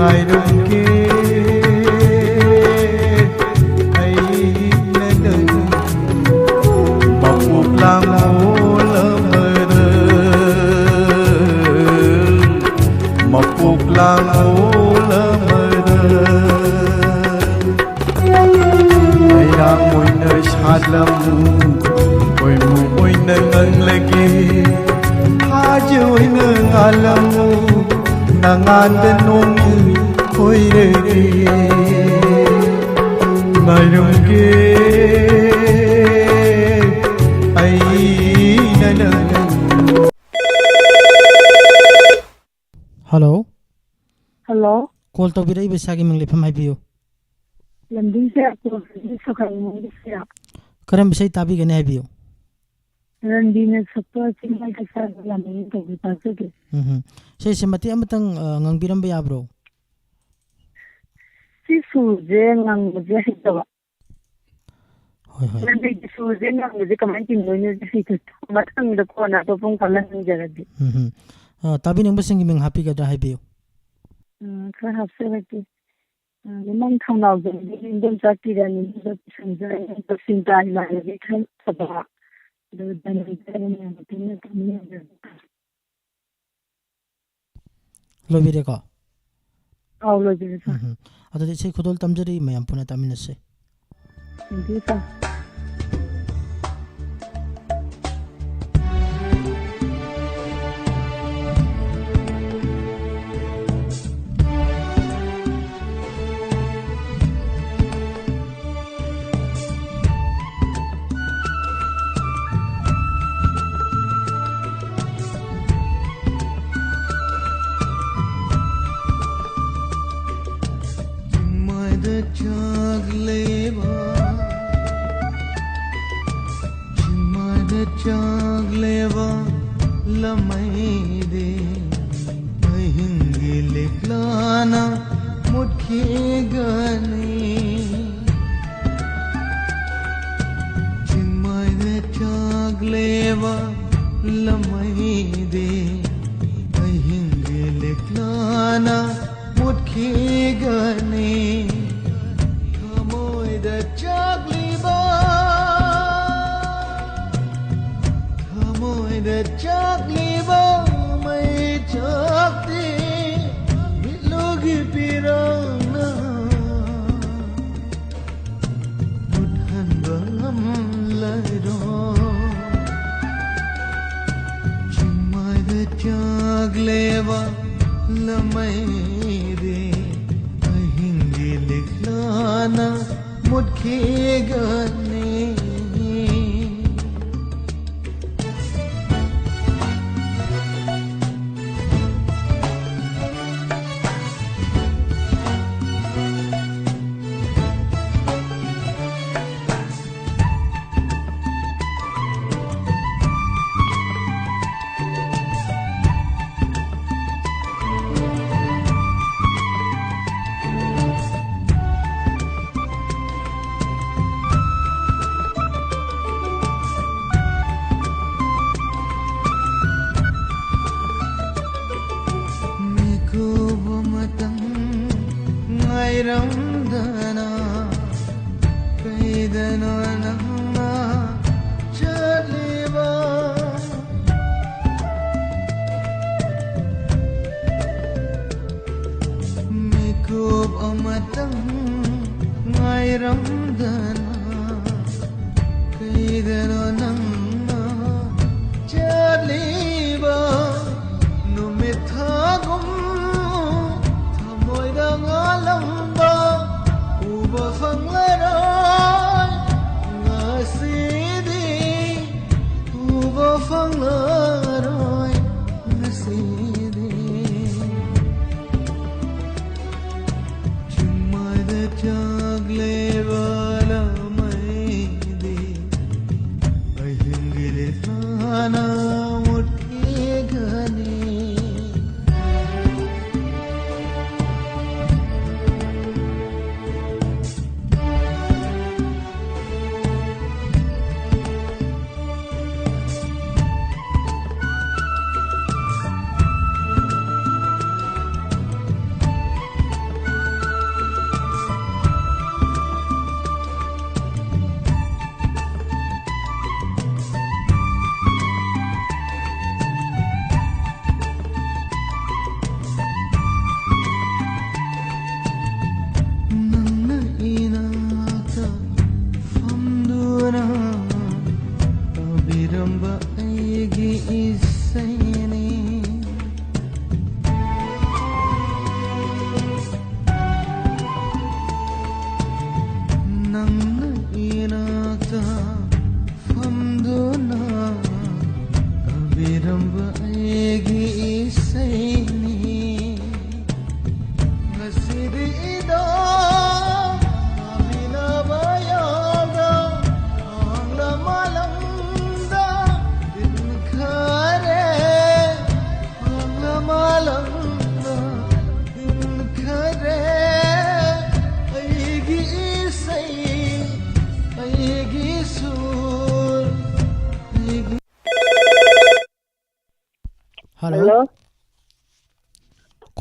ꯉꯥꯏꯔꯝꯒꯦ ꯑꯩꯅ ꯅꯪ ꯃꯄꯣꯛ ꯂꯥꯡ ꯑꯣꯜ ꯑꯃꯗ, ꯃꯄꯣꯛ ꯂꯥꯡ ꯑꯣꯜ ꯑꯃꯗ꯫ ꯃꯩꯔꯥꯡ ꯑꯣꯏꯅ ꯁꯥꯠꯂꯝꯃꯨ, ꯈꯣꯏꯃꯨ ꯑꯣꯏꯅ ꯉꯪꯂꯒꯦ꯫ ꯊꯥꯖ ꯑꯣꯏꯅ ꯉꯥꯜꯂꯝꯃꯨ, ꯅꯉꯥꯟꯗ ꯅꯣꯡ ꯑꯣꯏꯔꯒꯦ꯫ ꯉꯥꯏꯔꯝꯒꯦ ꯑꯩꯅ ꯅꯪ꯫ ꯍꯜꯂꯣ꯫ ꯍꯜꯂꯣ꯫ ꯀꯣꯜ ꯇꯧꯕꯤꯔꯛꯏꯕ ꯏꯁꯥꯒꯤ ꯃꯤꯡ, ꯂꯩꯐꯝ ꯍꯥꯏꯕꯤꯌꯨ꯫ ꯂꯝꯗꯤꯡꯁꯦ ꯀꯣꯜꯁꯤꯗꯤ ꯁꯣꯈꯥꯏ ꯃꯣꯏꯒꯤꯁꯤꯔ꯫ ꯀꯔꯝꯕ ꯏꯁꯩ ꯇꯥꯕꯤꯒꯅꯤ ꯍꯥꯏꯕꯤꯌꯨ꯫ ꯔꯟꯕꯤꯅ ꯁꯛꯄ ꯆꯤꯡꯃꯥꯏ ꯀꯩꯁꯥꯒꯤ ꯂꯥꯟꯃꯤ ꯇꯧꯕꯤ ꯇꯥꯖꯒꯦ꯫ ꯎꯝ ꯍꯝ꯫ ꯏꯁꯩꯁꯦ ꯃꯇꯦꯛ ꯑꯃꯇꯪ, ꯑ, ꯉꯪꯕꯤꯔꯝꯕ ꯌꯥꯕ꯭ꯔꯣ? ꯁꯤ ꯁꯨꯔꯁꯦ ꯉꯪꯕꯁꯦ ꯍꯩꯇꯕ꯫ ꯍꯣꯏ, ꯍꯣꯏ꯫ ꯔꯟꯕꯤꯒꯤ ꯁꯨꯔꯁꯦ ꯉꯪꯕꯁꯦ ꯀꯃꯥꯏꯅ ꯆꯤꯡꯗꯣꯏꯅꯣ ꯍꯩꯇꯕ꯫ ꯃꯊꯪꯗ ꯀꯣꯟꯅ ꯑꯇꯣꯞꯄ ꯑꯃ ꯈꯜꯂ ꯉꯪꯖꯔꯒꯦ꯫ ꯎꯝ ꯍꯝ꯫ ꯑ, ꯇꯥꯕꯤꯅꯤꯡꯕꯁꯤꯡꯒꯤ ꯃꯤꯡ ꯍꯥꯞꯄꯤꯒꯗ꯭ꯔꯥ ꯍꯥꯏꯕꯤꯌꯨ꯫ ꯑ, ꯈꯔ ꯍꯥꯞꯆꯔꯛꯀꯦ꯫ ꯑ, ꯅꯪ ꯊꯧꯅꯥꯎꯖꯝꯒꯤ ꯏꯟꯗꯣꯝꯆꯥ ꯀꯤꯔꯟ, ꯏꯟꯗꯣꯝꯆꯥ ꯁꯟꯖ, ꯏꯟꯗꯣꯝꯆꯥ ꯁꯤꯟꯇꯥ, ꯏꯃꯥꯟꯅꯕꯤ ꯈꯟꯊꯕ, ꯑꯗꯨꯒ ꯗꯥꯏꯃꯟ ꯄꯥꯏꯕ ꯃꯌꯥꯝ ꯑꯗꯨꯅ ꯇꯥꯃꯤꯟꯅꯖꯕ꯫ ꯂꯣꯏꯕꯤꯔꯦꯀꯣ? ꯑꯧ, ꯂꯣꯏꯕꯤꯔꯦ, ꯁꯥꯔ꯫ ꯎꯝ ꯍꯝ꯫ ꯑꯗꯨꯗꯤ ꯏꯁꯩ ꯈꯨꯗꯣꯜ ꯇꯝꯖꯔꯤ, ꯃꯌꯥꯝ ꯄꯨꯟꯅ ꯇꯥꯃꯤꯟꯅꯁꯤ꯫ ꯊꯦꯡꯀ꯭ꯌꯨ, ꯁꯥꯔ꯫ ꯆꯤꯡꯃꯥꯏꯗ ꯆꯥꯛꯂꯦꯕ, ꯆꯤꯡꯃꯥꯏꯗ ꯆꯥꯛꯂꯦꯕ ꯂꯃꯩꯗꯤ ꯑꯍꯤꯡꯒꯤ ꯂꯤꯛꯂꯥꯅ ꯃꯨꯠꯈꯤꯒꯅꯤ꯫ ꯆꯤꯡꯃꯥꯏꯗ ꯆꯥꯛꯂꯦꯕ ꯂꯃꯩꯗꯤ ꯑꯍꯤꯡꯒꯤ ꯂꯤꯛꯂꯥꯅ ꯃꯨꯠꯈꯤ ꯂꯃꯩꯗꯤ ꯑꯍꯤꯡꯒꯤ ꯂꯤꯛꯂꯥꯅ ꯃꯨꯠꯈꯤꯒꯅꯤ꯫ ꯃꯤꯀꯨꯞ ꯑꯃꯇꯪ ꯉꯥꯏꯔꯝꯗꯅ ꯀꯩꯗꯅꯣ ꯅꯪꯅ ꯆꯠꯂꯤꯕ? ꯃꯤꯀꯨꯞ ꯑꯃꯇꯪ ꯉꯥꯏꯔꯝꯗꯅ ꯀꯩꯗꯅꯣ ꯅꯪꯅ ꯆꯠꯂꯤꯕ? ꯅꯨꯃꯤꯠ ꯊꯥꯒꯨꯝ ꯊꯃꯣꯏꯗ ꯉꯥꯜꯂꯝꯕ ꯎꯕ ꯐꯪꯂꯔꯣꯏ ꯉꯁꯤꯗꯤ, ꯎꯕ ꯐꯪꯂꯔꯣꯏ ꯉꯁꯤꯗꯤ꯫ ꯆꯤꯡꯃꯥꯏꯗ ꯆꯥꯛꯂꯦꯕ ꯂꯃꯩꯗꯤ ꯑꯩ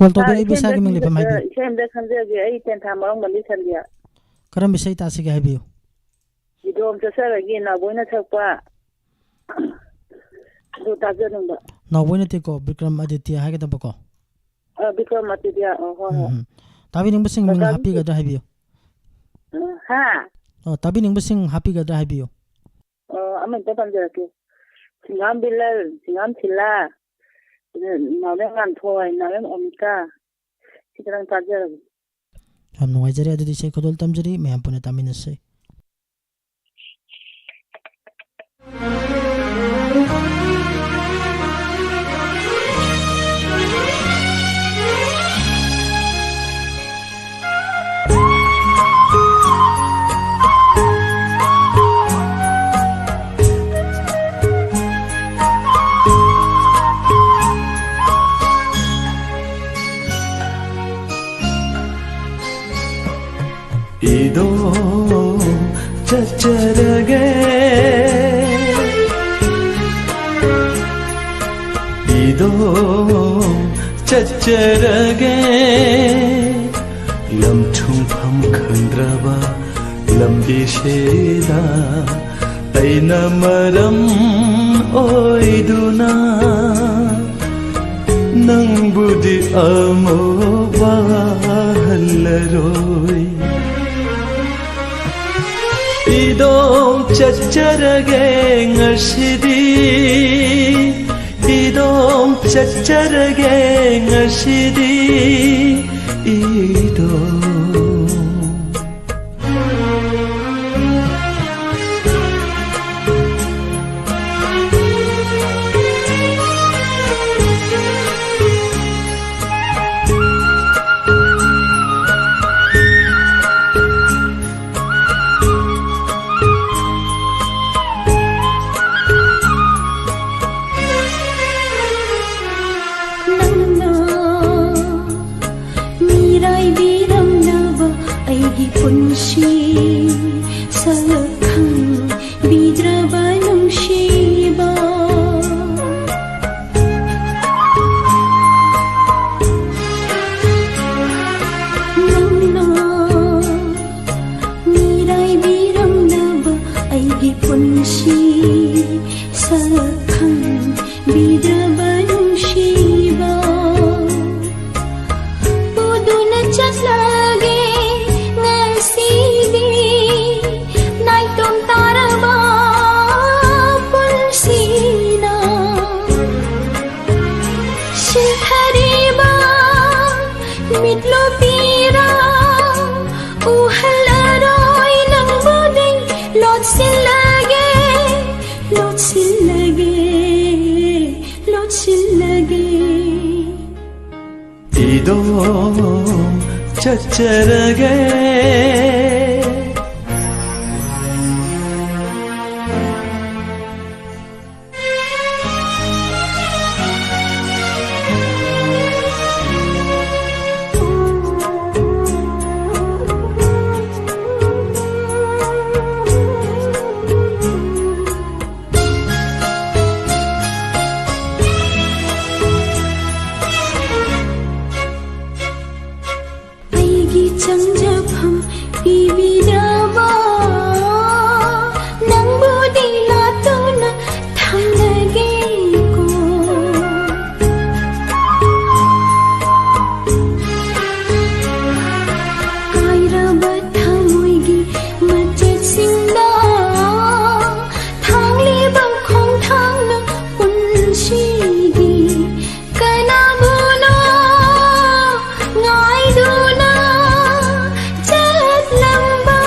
ꯀꯣꯜ ꯇꯧꯕꯤꯔꯛꯏꯕ ꯏꯁꯩ ꯏꯁꯥꯒꯤ ꯑꯝꯇ ꯃꯤꯡ ꯂꯩꯐꯝ ꯈꯪꯖ-, ꯍꯥꯏꯕꯤꯌꯨ꯫ ꯏꯁꯩ ꯑꯝꯇ ꯈꯪꯖꯒꯦ꯫ ꯑꯩ ꯇꯦꯟꯊꯥ ꯃꯔꯣꯡ ꯃꯜꯂꯤ ꯁꯟꯗꯤꯌꯥ꯫ ꯀꯔꯝꯕ ꯏꯁꯩ ꯇꯥꯁꯤꯒꯦ ꯍꯥꯏꯕꯤꯌꯨ꯫ ꯏꯗꯣꯝ ꯆꯠꯆꯔꯒꯦ ꯅꯥꯎꯕꯣꯏꯅ ꯁꯛꯄ꯫ ꯑꯗꯨ ꯇꯥꯖꯅꯤꯡꯕ꯫ ꯅꯥꯎꯕꯣꯏ ꯅꯠꯇꯦꯀꯣ, ꯕꯤꯀ꯭ꯔꯝ ꯑꯗꯤꯇ꯭ꯌ ꯍꯥꯏꯒꯗꯕꯀꯣ꯫ ꯑ, ꯕꯤꯀ꯭ꯔꯝ ꯑꯗꯤꯇ꯭ꯌ, ꯑ, ꯍꯣꯏ, ꯍꯣꯏ꯫ ꯎꯝ, ꯎꯝ꯫ ꯇꯥꯕꯤꯅꯤꯡꯕꯁꯤꯡ ꯃꯤꯡ ꯀꯀꯥꯒꯤ ꯍꯥꯞꯄꯤꯒꯗ꯭ꯔꯥ ꯍꯥꯏꯕꯤꯌꯨ꯫ ꯑ, ꯍꯥ? ꯑꯣ, ꯇꯥꯕꯤꯅꯤꯡꯕꯁꯤꯡ ꯍꯥꯞꯄꯤꯒꯗ꯭ꯔꯥ ꯍꯥꯏꯕꯤꯌꯨ꯫ ꯑ, ꯑꯃ ꯍꯦꯛꯇ ꯄꯟꯖꯔꯛꯀꯦ꯫ ꯁꯤꯡꯒꯥꯝ ꯕꯤꯂꯜ, ꯁꯤꯡꯒꯥꯝ ꯁꯤꯂꯥ, ꯅꯥꯎꯔꯦꯝ ꯉꯥꯟꯊꯣꯏ, ꯅꯥꯎꯔꯦꯝ ꯑꯣꯃꯤꯀꯥ, ꯁꯤ ꯈꯤꯇꯪ ꯇꯥꯖꯔꯒꯦ꯫ ꯌꯥꯝ ꯅꯨꯡꯉꯥꯏꯖꯔꯦ꯫ ꯑꯗꯨꯗꯤ ꯏꯁꯩ ꯈꯨꯗꯣꯜ ꯇꯝꯖꯔꯤ, ꯃꯌꯥꯝ ꯄꯨꯟꯅ ꯇꯥꯃꯤꯟꯅꯁꯤ꯫ ꯏꯗꯣ ꯆꯠꯆꯔꯒꯦ, ꯏꯗꯣ ꯆꯠꯆꯔꯒꯦ, ꯂꯝ ꯊꯨꯡꯐꯝ ꯈꯪꯗ꯭ꯔꯕ ꯂꯝꯕꯤꯁꯤꯗ ꯑꯩꯅ ꯃꯔꯝ ꯑꯣꯏꯗꯨꯅ ꯅꯪꯕꯨꯗꯤ ꯑꯃꯨꯛ ꯋꯥꯍꯜꯂꯔꯣꯏ꯫ ꯏꯗꯣꯝ ꯆꯠꯆꯔꯒꯦ ꯉꯁꯤꯗꯤ, ꯏꯗꯣꯝ ꯆꯠꯆꯔꯒꯦ ꯉꯁꯤꯗꯤ, ꯏꯗꯣꯝ꯫ ꯅꯪꯅ ꯃꯤꯔꯥꯏꯕꯤꯔꯝꯂꯕ ꯂꯣꯄꯤꯔꯥ ꯎꯍꯜꯂꯔꯣꯏ ꯅꯪꯕꯨꯗꯤ ꯂꯣꯠꯁꯤꯜꯂꯒꯦ, ꯂꯣꯠꯁꯤꯜꯂꯒꯦ, ꯂꯣꯠꯁꯤꯜꯂꯒꯦ꯫ ꯏꯗꯣ ꯆꯠꯆꯔꯒꯦ꯫ ꯑꯩꯒꯤ ꯆꯪꯖꯐꯝ ꯄꯤꯕꯤꯔꯕ ꯅꯪꯕꯨꯗꯤ ꯂꯥꯞꯇꯨꯅ ꯊꯝꯂꯒꯦꯀꯣ꯫ ꯀꯥꯏꯔꯕ ꯊꯃꯣꯏꯒꯤ ꯃꯆꯦꯠꯁꯤꯡꯗ ꯊꯥꯡꯂꯤꯕ ꯈꯣꯡꯊꯥꯡꯅ ꯄꯨꯟꯁꯤꯒꯤ ꯀꯅꯥꯕꯨꯅꯣ ꯉꯥꯏꯗꯨꯅ ꯆꯠꯂꯝꯕ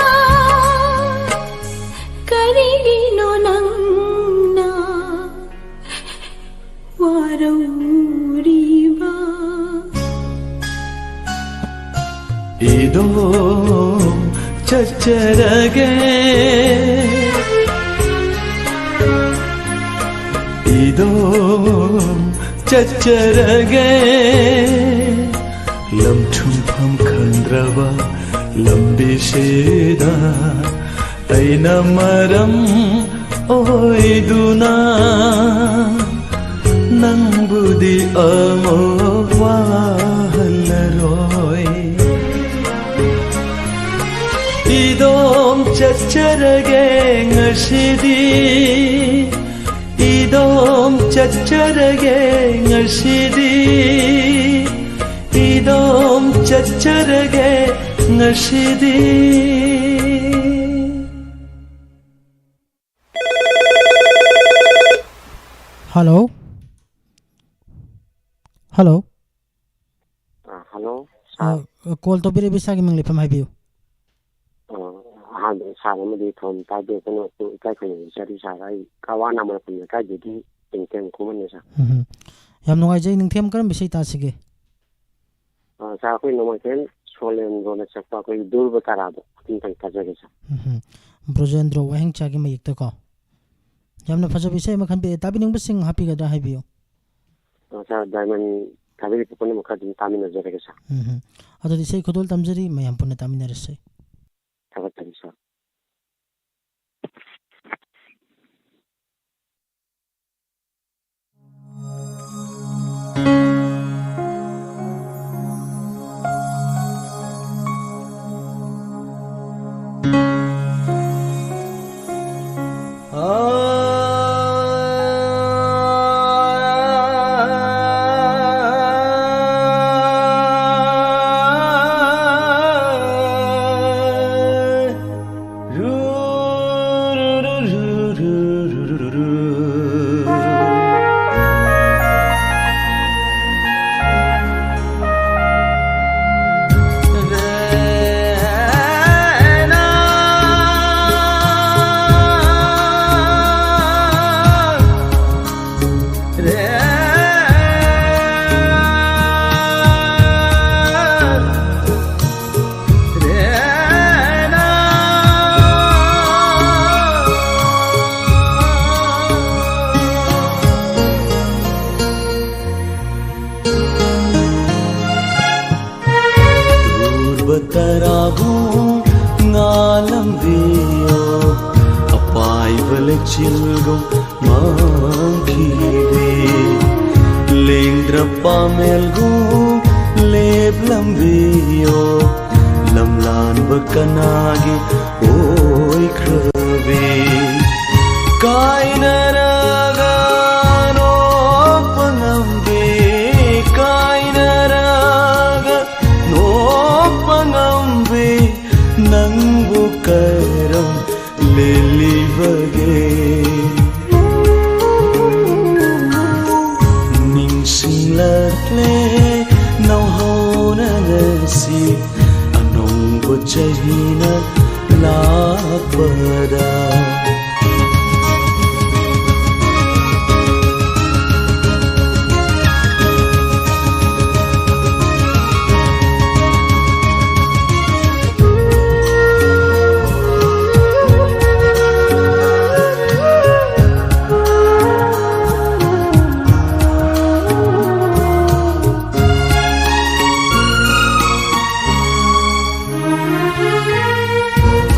ꯀꯔꯤꯒꯤꯅꯣ ꯅꯪꯅ ꯋꯥꯔꯧꯔꯤꯕ? ꯏꯗꯣ ꯆꯠꯆꯔꯒꯦ, ꯏꯗꯣ ꯆꯠꯆꯔꯒꯦ, ꯂꯝꯊꯨꯡꯐꯝ ꯈꯪꯗ꯭ꯔꯕ ꯂꯝꯕꯤꯁꯤꯗ ꯑꯩꯅ ꯃꯔꯝ ꯑꯣꯏꯗꯨꯅ ꯅꯪꯕꯨꯗꯤ ꯑꯃꯨꯛ ꯋꯥꯍꯜꯂꯔꯣꯏ꯫ ꯏꯗꯣꯝ ꯆꯠꯆꯔꯒꯦ ꯉꯁꯤꯗꯤ, ꯏꯗꯣꯝ ꯆꯠꯆꯔꯒꯦ ꯉꯁꯤꯗꯤ, ꯏꯗꯣꯝ ꯆꯠꯆꯔꯒꯦ ꯉꯁꯤꯗꯤ꯫ Hello? Hello? ꯑ, hello꯫ ꯁꯥꯔ꯫ ꯑ, ꯀꯣꯜ ꯇꯧꯕꯤꯔꯛꯏꯕ ꯏꯁꯥꯒꯤ ꯃꯤꯡ ꯂꯩꯐꯝ ꯍꯥꯏꯕꯤꯌꯨ꯫ ꯑ, ꯑꯍꯥꯟꯕꯗ ꯁꯥꯔ ꯑꯃꯗꯤ ꯊꯧꯔꯝ ꯇꯥꯕꯤꯔꯛꯇꯨꯅ ꯏꯀꯥꯏ ꯈꯨꯝꯅꯕ ꯖꯔꯤ ꯁꯥꯔ꯫ ꯑꯩ ꯀꯋꯥ ꯅꯥꯃꯔ ꯈꯨꯟ ꯂꯩꯀꯥꯏꯗꯒꯤ ꯇꯦꯡꯊꯦꯝ ꯈꯨꯃꯟꯅꯦ ꯁꯥꯔ꯫ ꯎꯝ꯫ ꯌꯥꯝ ꯅꯨꯡꯉꯥꯏꯖꯩ꯫ ꯅꯤꯡꯊꯦꯝ, ꯀꯔꯝꯕ ꯏꯁꯩ ꯇꯥꯁꯤꯒꯦ? ꯑ, ꯁꯥꯔ, ꯑꯩꯈꯣꯏ ꯅꯣꯡꯃꯥꯏꯊꯦꯝ ꯁꯣꯂꯦꯟꯗ꯭ꯔꯣꯅ ꯁꯛꯄ ꯑꯩꯈꯣꯏꯒꯤ ꯙ꯭ꯔꯨꯕ ꯇꯥꯔꯥꯗꯣ ꯑꯗꯨꯝꯇꯪ ꯇꯥꯖꯒꯦ ꯁꯥꯔ꯫ ꯎꯝ꯫ ꯕ꯭ꯔꯣꯖꯦꯟꯗ꯭ꯔꯣ ꯋꯥꯍꯦꯡꯆꯥꯒꯤ ꯃꯌꯦꯛꯇꯀꯣ꯫ ꯌꯥꯝꯅ ꯐꯖꯕ ꯏꯁꯩ ꯑꯃ ꯈꯟꯕꯤꯔꯛꯑꯦ꯫ ꯇꯥꯕꯤꯅꯤꯡꯕꯁꯤꯡ ꯍꯥꯞꯄꯤꯒꯗ꯭ꯔꯥ ꯍꯥꯏꯕꯤꯌꯨ꯫ ꯑ, ꯁꯥꯔ, ꯗꯥꯏꯃꯟ ꯊꯥꯕꯤꯔꯛꯄ ꯄꯨꯝꯅꯃꯛꯀ ꯑꯗꯨꯝ ꯇꯥꯃꯤꯟꯅꯖꯔꯒꯦ ꯁꯥꯔ꯫ ꯎꯝ꯫ ꯑꯗꯨꯗꯤ ꯏꯁꯩ ꯈꯨꯗꯣꯜ ꯇꯝꯖꯔꯤ, ꯃꯌꯥꯝ ꯄꯨꯟꯅ ꯇꯥꯃꯤꯟꯅꯔꯁꯤ꯫ ꯊꯥꯒꯠꯆꯔꯤ ꯁꯥꯔ꯫ ꯙ꯭ꯔꯨꯕ ꯇꯔꯥꯕꯨ ꯉꯥꯜꯂꯝꯕꯤꯌꯣ, ꯑꯄꯥꯏꯕ ꯂꯩꯆꯤꯜꯒꯨꯝ ꯃꯥꯡꯈꯤꯕꯤ, ꯂꯦꯡꯗ꯭ꯔ ꯄꯥꯃꯦꯜꯒꯨꯝ ꯂꯦꯞꯂꯝꯕꯤꯌꯣ, ꯂꯝꯂꯥꯟꯕ ꯀꯅꯥꯒꯤ ꯑꯣꯏꯈ꯭ꯔꯕꯤ? ꯀꯥꯏꯅꯔꯒ ꯅꯣꯛꯄ ꯉꯝꯕꯤ, ꯀꯥꯏꯅꯔꯒ ꯅꯣꯛꯄ ꯉꯝꯕꯤ, ꯅꯪꯕꯨ ꯀꯔꯝ ꯂꯦꯜꯂꯤꯕꯒꯦ? ꯅꯤꯡꯁꯤꯡꯂꯛꯂꯦ ꯅꯧꯍꯧꯅꯅ ꯁꯤ ꯑꯅꯧꯕ ꯆꯍꯤꯅ ꯂꯥꯛꯄꯗ꯫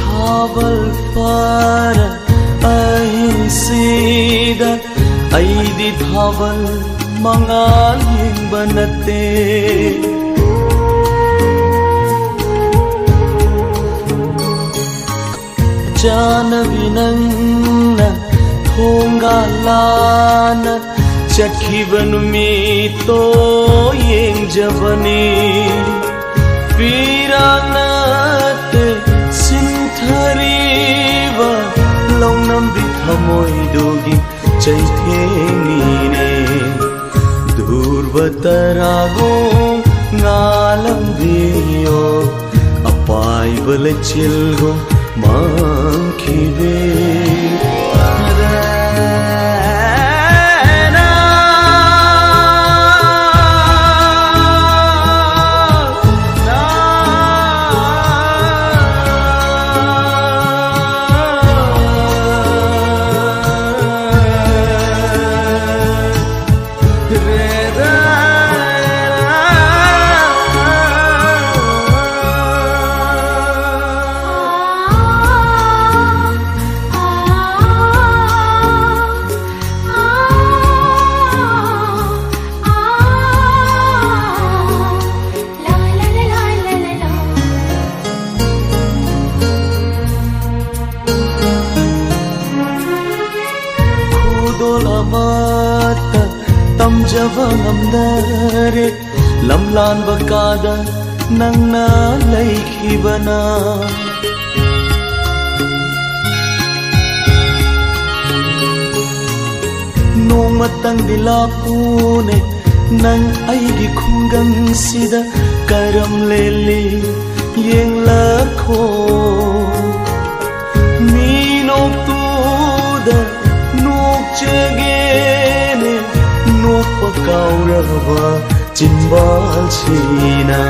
ꯊꯥꯕꯜ ꯐꯥꯔ ꯑꯍꯤꯡꯁꯤꯗ ꯑꯩꯗꯤ ꯊꯥꯕꯜ ꯃꯉꯥꯜ ꯌꯦꯡꯕ ꯅꯠꯇꯦ꯫ ꯆꯥꯅꯕꯤ ꯅꯪꯅ ꯊꯣꯡꯒꯥꯜ ꯂꯥꯟꯅ ꯆꯠꯈꯤꯕ ꯅꯨꯃꯤꯠꯇꯣ ꯌꯦꯡꯖꯕꯅꯤ꯫ ꯄꯤꯔꯥꯡ ꯅꯠꯇꯦ ꯁꯤꯟꯊꯔꯤꯕ ꯂꯧꯅꯝꯕꯤ ꯊꯃꯣꯏꯗꯨꯒꯤ ꯆꯩꯊꯦꯡꯅꯤꯅꯦ꯫ ꯙ꯭ꯔꯨꯕ ꯇꯔꯥꯒꯨꯝ ꯉꯥꯜꯂꯝꯕꯤꯌꯣ, ꯑꯄꯥꯏꯕ ꯂꯩꯆꯤꯜꯒꯨꯝ ꯃꯥꯡꯈꯤꯕꯤ꯫ ꯈꯨꯗꯣꯜ ꯑꯃꯠꯇ ꯇꯝꯖꯕ ꯉꯝꯗꯔꯦ, ꯂꯝꯂꯥꯟꯕ ꯀꯥꯗ ꯅꯪꯅ ꯂꯩꯈꯤꯕꯅ꯫ ꯅꯣꯡꯃꯇꯪꯗꯤ ꯂꯥꯛꯎꯅꯦ ꯅꯪ ꯑꯩꯒꯤ ꯈꯨꯡꯒꯪꯁꯤꯗ, ꯀꯔꯝ ꯂꯦꯜꯂꯤ ꯌꯦꯡꯂꯛꯈꯣ꯫ ꯃꯤ ꯅꯣꯛꯇꯨꯗ ꯅꯣꯛꯆꯒꯦꯅꯦ, ꯅꯣꯛꯄ ꯀꯥꯎꯔꯕ ꯆꯤꯟꯕꯥꯜꯁꯤꯅ꯫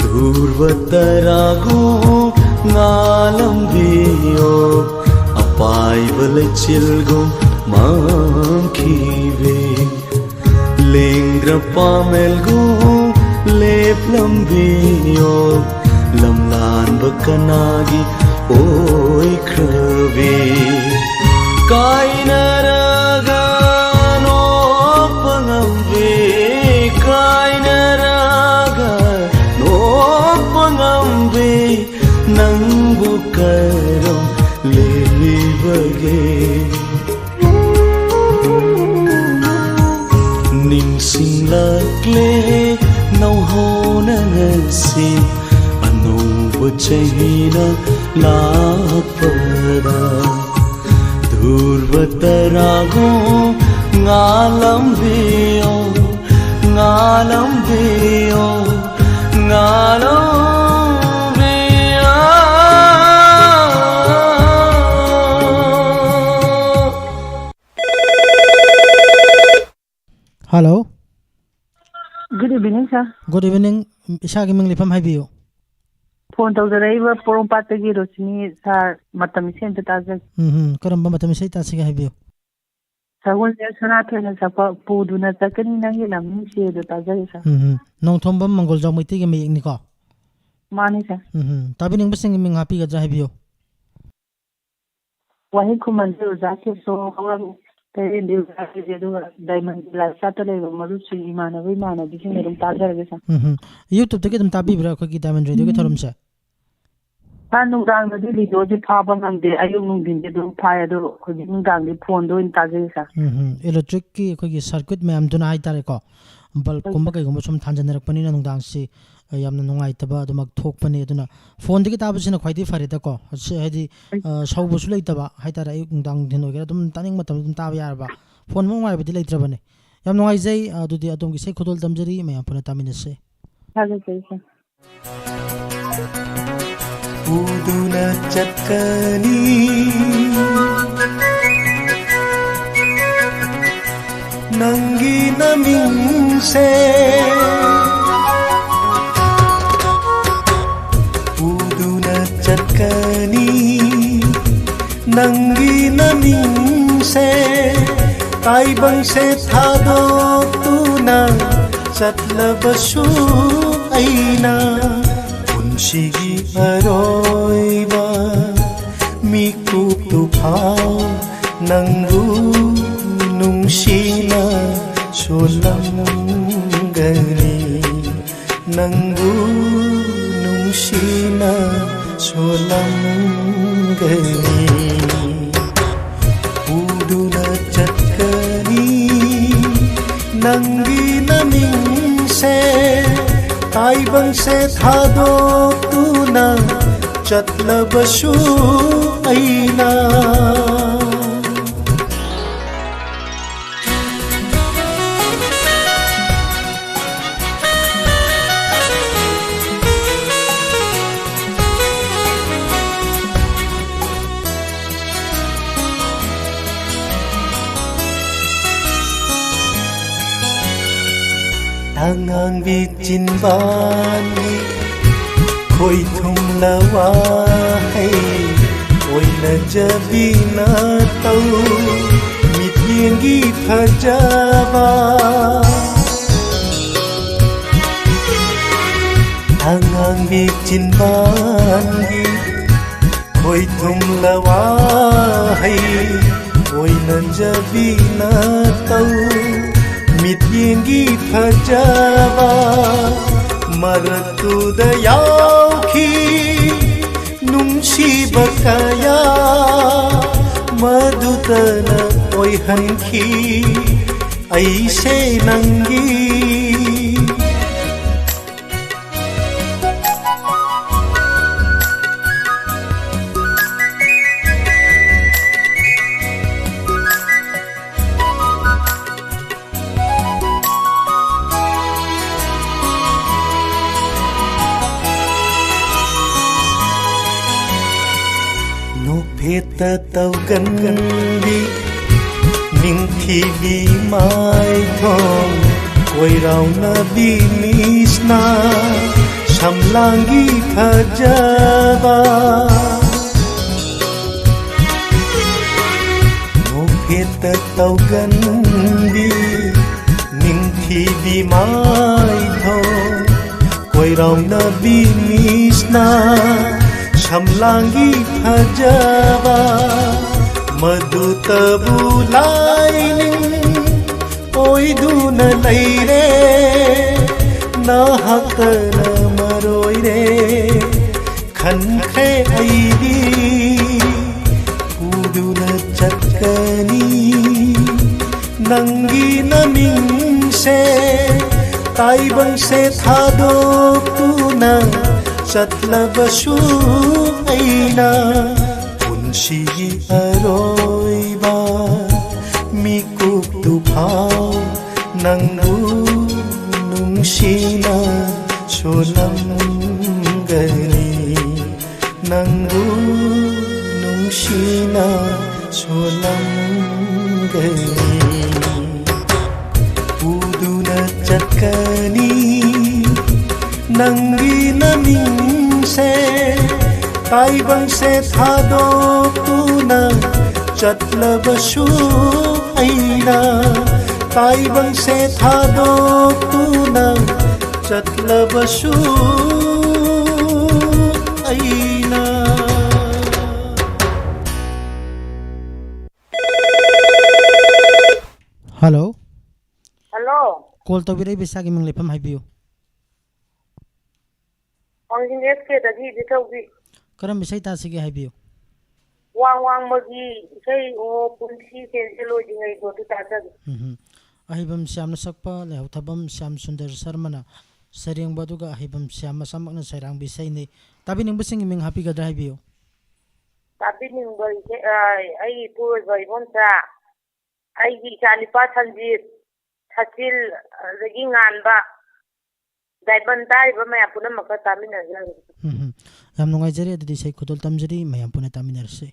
ꯙ꯭ꯔꯨꯕ ꯇꯔꯥꯒꯨꯝ ꯉꯥꯜꯂꯝꯕꯤꯌꯣ, ꯑꯄꯥꯏꯕ ꯂꯩꯆꯤꯜꯒꯨꯝ ꯃꯝꯈꯤꯕꯤ꯫ ꯂꯦꯡꯗ꯭ꯔ ꯄꯥꯃꯦꯜꯒꯨꯝ ꯂꯦꯞꯂꯝꯕꯤꯌꯣ, ꯂꯝꯂꯥꯟꯕ ꯀꯅꯥꯒꯤ ꯑꯣꯏꯈ꯭ꯔꯕꯤ? ꯀꯥꯏꯅꯔꯒ ꯅꯣꯛꯄ ꯉꯝꯕꯤ, ꯀꯥꯏꯅꯔꯒ ꯅꯣꯛꯄ ꯉꯝꯕꯤ, ꯅꯪꯕꯨ ꯀꯔꯝ ꯂꯦꯜꯂꯤꯕꯒꯦ? ꯅꯤꯡꯁꯤꯡꯂꯛꯂꯦ ꯅꯧꯍꯧꯅ ꯉꯁꯤ, ꯑꯅꯧꯕ ꯆꯍꯤꯅ ꯂꯥꯛꯄꯗ꯫ ꯙ꯭ꯔꯨꯕ ꯇꯔꯥꯒꯨꯝ ꯉꯥꯜꯂꯝꯕꯤꯌꯣ, ꯉꯥꯜꯂꯝꯕꯤꯌꯣ, ꯉꯥꯜꯂꯝꯕꯤꯌꯣ꯫ Hello. Good evening, sir. Good evening. ꯏꯁꯥꯒꯤ ꯃꯤꯡ, ꯂꯩꯐꯝ ꯍꯥꯏꯕꯤꯌꯨ꯫ ꯐꯣꯟ ꯇꯧꯖꯔꯛꯏꯕ ꯄꯣꯔꯣꯝꯄꯥꯠꯇꯒꯤ ꯔꯣꯁꯤꯅꯤ, ꯁꯥꯔ꯫ ꯃꯇꯝ ꯏꯁꯩ ꯑꯝꯇ ꯇꯥꯖꯒꯦ꯫ ꯎꯝ ꯍꯝ, ꯀꯔꯝꯕ ꯃꯇꯝ ꯏꯁꯩ ꯇꯥꯁꯤꯒꯦ ꯍꯥꯏꯕꯤꯌꯨ꯫ ꯁꯒꯣꯜꯁꯦꯜ ꯁꯅꯥꯊꯣꯏꯅ ꯁꯛꯄ "ꯄꯨꯗꯨꯅ ꯆꯠꯀꯅꯤ ꯅꯪꯒꯤ ꯂꯝ ꯅꯨꯡꯁꯤꯕꯗꯣ" ꯇꯥꯖꯒꯦ, ꯁꯥꯔ꯫ ꯎꯝ ꯍꯝ, ꯅꯣꯡꯊꯣꯝꯕꯝ ꯃꯪꯒꯣꯜꯖꯥꯎ ꯃꯩꯇꯩꯒꯤ ꯃꯌꯦꯛꯅꯤꯀꯣ꯫ ꯃꯥꯅꯤ, ꯁꯥꯔ꯫ ꯎꯝ ꯍꯝ, ꯇꯥꯕꯤꯅꯤꯡꯕꯁꯤꯡꯒꯤ ꯃꯤꯡ ꯍꯥꯞꯄꯤꯒꯗ꯭ꯔꯥ ꯍꯥꯏꯕꯤꯌꯨ꯫ ꯋꯥꯍꯦꯡ ꯈꯨꯃꯟꯗ ꯑꯣꯖꯥ ꯀꯦꯁꯣ, ꯍꯋꯥ ꯇꯔꯦꯟꯗꯤ ꯑꯣꯖꯥ ꯀꯦꯁꯦ, ꯑꯗꯨꯒ ꯗꯥꯏꯃꯟ ꯂꯥꯏꯐ ꯆꯥꯠꯇ ꯂꯩꯕ ꯃꯔꯨꯞꯁꯤꯡ, ꯏꯃꯥꯟꯅꯕ ꯏꯃꯥꯟꯅꯕꯤꯁꯤꯡ ꯑꯗꯨꯝ ꯇꯥꯖꯔꯒꯦ, ꯁꯥꯔ꯫ ꯎꯝ ꯍꯝ꯫ YouTube-ꯇꯒꯤ ꯑꯗꯨꯝ ꯇꯥꯕꯤꯕ꯭ꯔꯥ ꯑꯩꯈꯣꯏꯒꯤ ꯗꯥꯏꯃꯟ ꯔꯦꯗꯤꯑꯣꯒꯤ ꯊꯧꯔꯝꯁꯦ? ꯁꯥꯔ, ꯅꯨꯡꯗꯥꯡꯗꯗꯤ ꯔꯦꯗꯤꯑꯣꯁꯦ ꯐꯥꯕ ꯉꯝꯗꯦ, ꯑꯌꯨꯛ ꯅꯨꯡꯊꯤꯟꯗꯤ ꯑꯗꯨꯝ ꯐꯥꯏ, ꯑꯗꯣ ꯍꯧꯖꯤꯛ ꯅꯨꯡꯗꯥꯡꯗꯤ ꯐꯣꯟꯗ ꯑꯣꯏꯅ ꯇꯥꯖꯩ, ꯁꯥꯔ꯫ ꯎꯝ ꯍꯝ꯫ Electric-ꯀꯤ ꯑꯩꯈꯣꯏꯒꯤ circuit ꯃꯌꯥꯝꯗꯨꯅ ꯍꯥꯏꯇꯥꯔꯦꯀꯣ, bulb-ꯀꯨꯝꯕ ꯀꯩꯒꯨꯝꯕ ꯁꯨꯝ ꯊꯥꯟꯖꯟꯅꯔꯛꯄꯅꯤꯅ ꯅꯨꯡꯗꯥꯡꯁꯤ, ꯑ, ꯌꯥꯝꯅ ꯅꯨꯡꯉꯥꯏꯇꯕ ꯑꯗꯨꯃꯛ ꯊꯣꯛꯄꯅꯤ꯫ ꯑꯗꯨꯅ ꯐꯣꯟꯗꯒꯤ ꯇꯥꯕꯁꯤꯅ ꯈ꯭ꯋꯥꯏꯗꯒꯤ ꯐꯔꯦꯗꯀꯣ꯫ ꯑꯁꯤ ꯍꯥꯏꯗꯤ, ꯑ, ꯁꯧꯕꯁꯨ ꯂꯩꯇꯕ ꯍꯥꯏꯇꯥꯔꯦ, ꯑꯌꯨꯛ ꯅꯨꯡꯗꯥꯡ ꯅꯨꯡꯊꯤꯟ ꯑꯣꯏꯒꯦꯔꯥ ꯑꯗꯨꯝ ꯇꯥꯅꯤꯡꯕ ꯃꯇꯝꯗ ꯑꯗꯨꯝ ꯇꯥꯕ ꯌꯥꯔꯕ꯫ ꯐꯣꯟꯃꯨꯛ ꯅꯨꯡꯉꯥꯏꯕꯗꯤ ꯂꯩꯇ꯭ꯔꯕꯅꯦ꯫ ꯌꯥꯝ ꯅꯨꯡꯉꯥꯏꯖꯩ꯫ ꯑꯗꯨꯗꯤ ꯑꯗꯣꯝꯒꯤ ꯏꯁꯩ ꯈꯨꯗꯣꯜ ꯇꯝꯖꯔꯤ, ꯃꯌꯥꯝ ꯄꯨꯟꯅ ꯇꯥꯃꯤꯟꯅꯁꯤ꯫ ꯊꯥꯖꯖꯩ, ꯏꯆꯦ꯫ ꯄꯨꯗꯨꯅ ꯆꯠꯀꯅꯤ ꯅꯪꯒꯤ ꯅꯃꯤꯡꯁꯦ, ꯄꯨꯗꯨꯅ ꯆꯠꯀꯅꯤ ꯅꯪꯒꯤ ꯅꯃꯤꯡꯁꯦ, ꯇꯥꯏꯕꯪꯁꯦ ꯊꯥꯗꯣꯛꯇꯨꯅ ꯆꯠꯂꯕꯁꯨ ꯑꯩꯅ ꯄꯨꯟꯁꯤꯒꯤ ꯑꯔꯣꯏꯕ ꯃꯤꯀꯨꯞꯇꯨ ꯐꯥꯎ ꯅꯪꯕꯨ ꯅꯨꯡꯁꯤꯅ ꯁꯣꯜꯂꯝꯒꯅꯤ, ꯅꯪꯕꯨ ꯅꯨꯡꯁꯤꯅ ꯁꯣꯜꯂꯝꯒꯅꯤ꯫ ꯄꯨꯗꯨꯅ ꯆꯠꯀꯅꯤ ꯅꯪꯒꯤ ꯅꯃꯤꯡꯁꯦ, ꯇꯥꯏꯕꯪꯁꯦ ꯊꯥꯗꯣꯛꯇꯨꯅ ꯆꯠꯂꯕꯁꯨ ꯑꯩꯅ꯫ ꯑꯉꯥꯡꯕꯤ ꯆꯤꯟꯕꯥꯟꯒꯤ ꯈꯣꯏꯊꯨꯝꯂ ꯋꯥꯍꯩ ꯑꯣꯏꯅꯖꯕꯤ ꯅꯇꯧ, ꯃꯤꯠꯌꯦꯡꯒꯤ ꯐꯖꯕ꯫ ꯑꯉꯥꯡꯕꯤ ꯆꯤꯟꯕꯥꯟꯒꯤ ꯈꯣꯏꯊꯨꯝꯂ ꯋꯥꯍꯩ ꯑꯣꯏꯅꯖꯕꯤ ꯅꯇꯧ, ꯃꯤꯠꯌꯦꯡꯒꯤ ꯐꯖꯕ ꯃꯔꯛꯇꯨꯗ ꯌꯥꯎꯈꯤ ꯅꯨꯡꯁꯤꯕ ꯀꯌꯥ, ꯃꯗꯨꯇꯅ ꯑꯣꯏꯍꯟꯈꯤ ꯑꯩꯁꯦ ꯅꯪꯒꯤ꯫ ꯍꯦꯛꯇ ꯇꯧꯒꯟꯕꯤ ꯅꯤꯡꯊꯤꯕꯤ ꯃꯥꯏꯊꯣꯡ ꯀꯣꯏꯔꯥꯎꯅꯕꯤ ꯃꯤꯁꯅ ꯁꯝꯂꯥꯡꯒꯤ ꯐꯖꯕ ꯅꯣꯛꯐꯦꯠꯇ ꯇꯧꯒꯟꯕꯤ ꯅꯤꯡꯊꯤꯕꯤ ꯃꯥꯏꯊꯣꯡ ꯀꯣꯏꯔꯥꯎꯅꯕꯤ ꯃꯤꯁꯅ ꯁꯝꯂꯥꯡꯒꯤ ꯐꯖꯕ ꯃꯗꯨꯇꯕꯨ ꯂꯥꯏꯅꯤꯡ ꯑꯣꯏꯗꯨꯅ ꯂꯩꯔꯦ꯫ ꯅꯍꯥꯛꯇꯅ ꯃꯔꯣꯏꯔꯦ ꯈꯟꯈ꯭ꯔꯦ ꯑꯩꯗꯤ ꯄꯨꯗꯨꯅ ꯆꯠꯀꯅꯤ ꯅꯪꯒꯤ ꯅꯃꯤꯡꯁꯦ꯫ ꯇꯥꯏꯕꯪꯁꯦ ꯊꯥꯗꯣꯛꯇꯨꯅ ꯆꯠꯂꯕꯁꯨ ꯑꯩꯅ ꯄꯨꯟꯁꯤꯒꯤ ꯑꯔꯣꯏꯕ ꯃꯤꯀꯨꯞꯇꯨ ꯐꯥꯎ ꯅꯪꯕꯨ ꯅꯨꯡꯁꯤꯅ ꯁꯣꯜꯂꯝꯒꯅꯤ꯫ ꯅꯪꯕꯨ ꯅꯨꯡꯁꯤꯅ ꯁꯣꯜꯂꯝꯒꯅꯤ꯫ ꯄꯨꯗꯨꯅ ꯆꯠꯀꯅꯤ ꯅꯪꯒꯤ ꯅꯃꯤꯡꯁꯦ꯫ ꯇꯥꯏꯕꯪꯁꯦ ꯊꯥꯗꯣꯛꯇꯨꯅ ꯆꯠꯂꯕꯁꯨ ꯑꯩꯅ ꯇꯥꯏꯕꯪꯁꯦ ꯊꯥꯗꯣꯛꯇꯨꯅ ꯆꯠꯂꯕꯁꯨ ꯑꯩꯅ꯫ ꯍꯜꯂꯣ꯫ ꯍꯜꯂꯣ꯫ ꯀꯣꯜ ꯇꯧꯕꯤꯔꯛꯏꯕ ꯏꯁꯥꯒꯤ ꯃꯤꯡ ꯂꯩꯐꯝ ꯍꯥꯏꯕꯤꯌꯨ꯫ ꯋꯥꯡꯖꯤꯡ ꯑꯦꯁ ꯀꯦꯗꯒꯤ ꯏꯕꯦꯊꯧꯕꯤ꯫ ꯀꯔꯝꯕ ꯏꯁꯩ ꯇꯥꯁꯤꯒꯦ ꯍꯥꯏꯕꯤꯌꯨ꯫ ꯋꯥꯡ ꯋꯥꯡꯃꯒꯤ ꯏꯁꯩ ꯑꯣ ꯄꯨꯟꯁꯤ ꯇꯦꯟꯖꯦꯜ ꯑꯣꯏꯗ꯭ꯔꯤꯉꯩꯗꯣ ꯑꯗꯨ ꯇꯥꯖꯒꯦ꯫ ꯎꯝ ꯍꯝ꯫ ꯑꯍꯩꯕꯝ ꯁ꯭ꯌꯥꯝꯅ ꯁꯛꯄ ꯂꯩꯍꯧꯊꯕꯝ ꯁ꯭ꯌꯥꯝ ꯁꯨꯟꯗꯔ ꯁꯔꯃꯅ ꯁꯩꯔꯦꯡꯕ, ꯑꯗꯨꯒ ꯑꯍꯩꯕꯝ ꯁ꯭ꯌꯥꯝ ꯃꯁꯥꯃꯛꯅ ꯁꯩꯔꯥꯡꯕ ꯏꯁꯩꯅꯤ꯫ ꯇꯥꯕꯤꯅꯤꯡꯕꯁꯤꯡꯒꯤ ꯃꯤꯡ ꯍꯥꯄꯤꯒꯗ꯭ꯔꯥ ꯍꯥꯏꯕꯤꯌꯨ꯫ ꯇꯥꯕꯤꯅꯤꯡꯕ ꯏꯁꯩ, ꯑ, ꯑꯩꯒꯤ ꯏꯄꯨꯔꯣꯏꯕ ꯏꯕꯣꯝꯆꯥ, ꯑꯩꯒꯤ ꯏꯆꯥꯅꯤꯄꯥ ꯁꯟꯖꯤꯠ, ꯁꯆꯤꯜ, ꯑꯗꯒꯤ ꯉꯥꯟꯕ, ꯗꯥꯏꯃꯟ ꯇꯥꯔꯤꯕ ꯃꯌꯥꯝ ꯄꯨꯝꯅꯃꯛꯀ ꯇꯥꯃꯤꯟꯅꯖꯔꯒꯦ꯫ ꯎꯝ ꯍꯝ꯫ ꯌꯥꯝ ꯅꯨꯡꯉꯥꯏꯖꯔꯦ꯫ ꯑꯗꯨꯗꯤ ꯏꯁꯩ ꯈꯨꯗꯣꯜ ꯇꯝꯖꯔꯤ, ꯃꯌꯥꯝ ꯄꯨꯟꯅ ꯇꯥꯃꯤꯟꯅꯔꯁꯤ꯫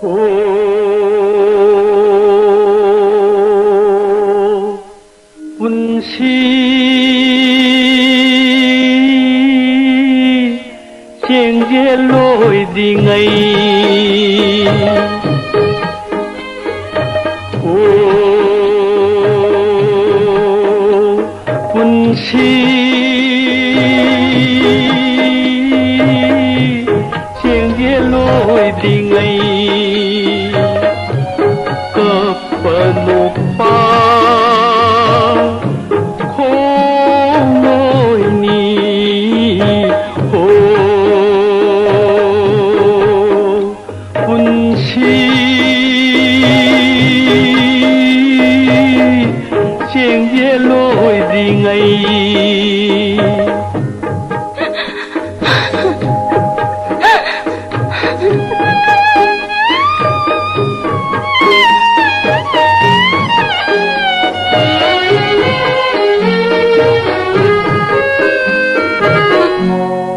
ꯍꯣ, ꯄꯨꯟꯁꯤ ꯆꯦꯡꯖꯦꯜ ꯂꯣꯏꯗ꯭ꯔꯤꯉꯩ꯫ ꯑꯣ, ꯄꯨꯟꯁꯤ ꯆꯦꯡꯖꯦꯜ ꯂꯣꯏꯗ꯭ꯔꯤꯉꯩ꯫ ꯀꯞꯄ ꯅꯣꯛꯄ ꯈꯣꯡꯂꯣꯏꯅꯤ꯫ ꯍꯣ, ꯄꯨꯟꯁꯤ ꯆꯦꯡꯖꯦꯜ ꯂꯣꯏꯗ꯭ꯔꯤꯉꯩ꯫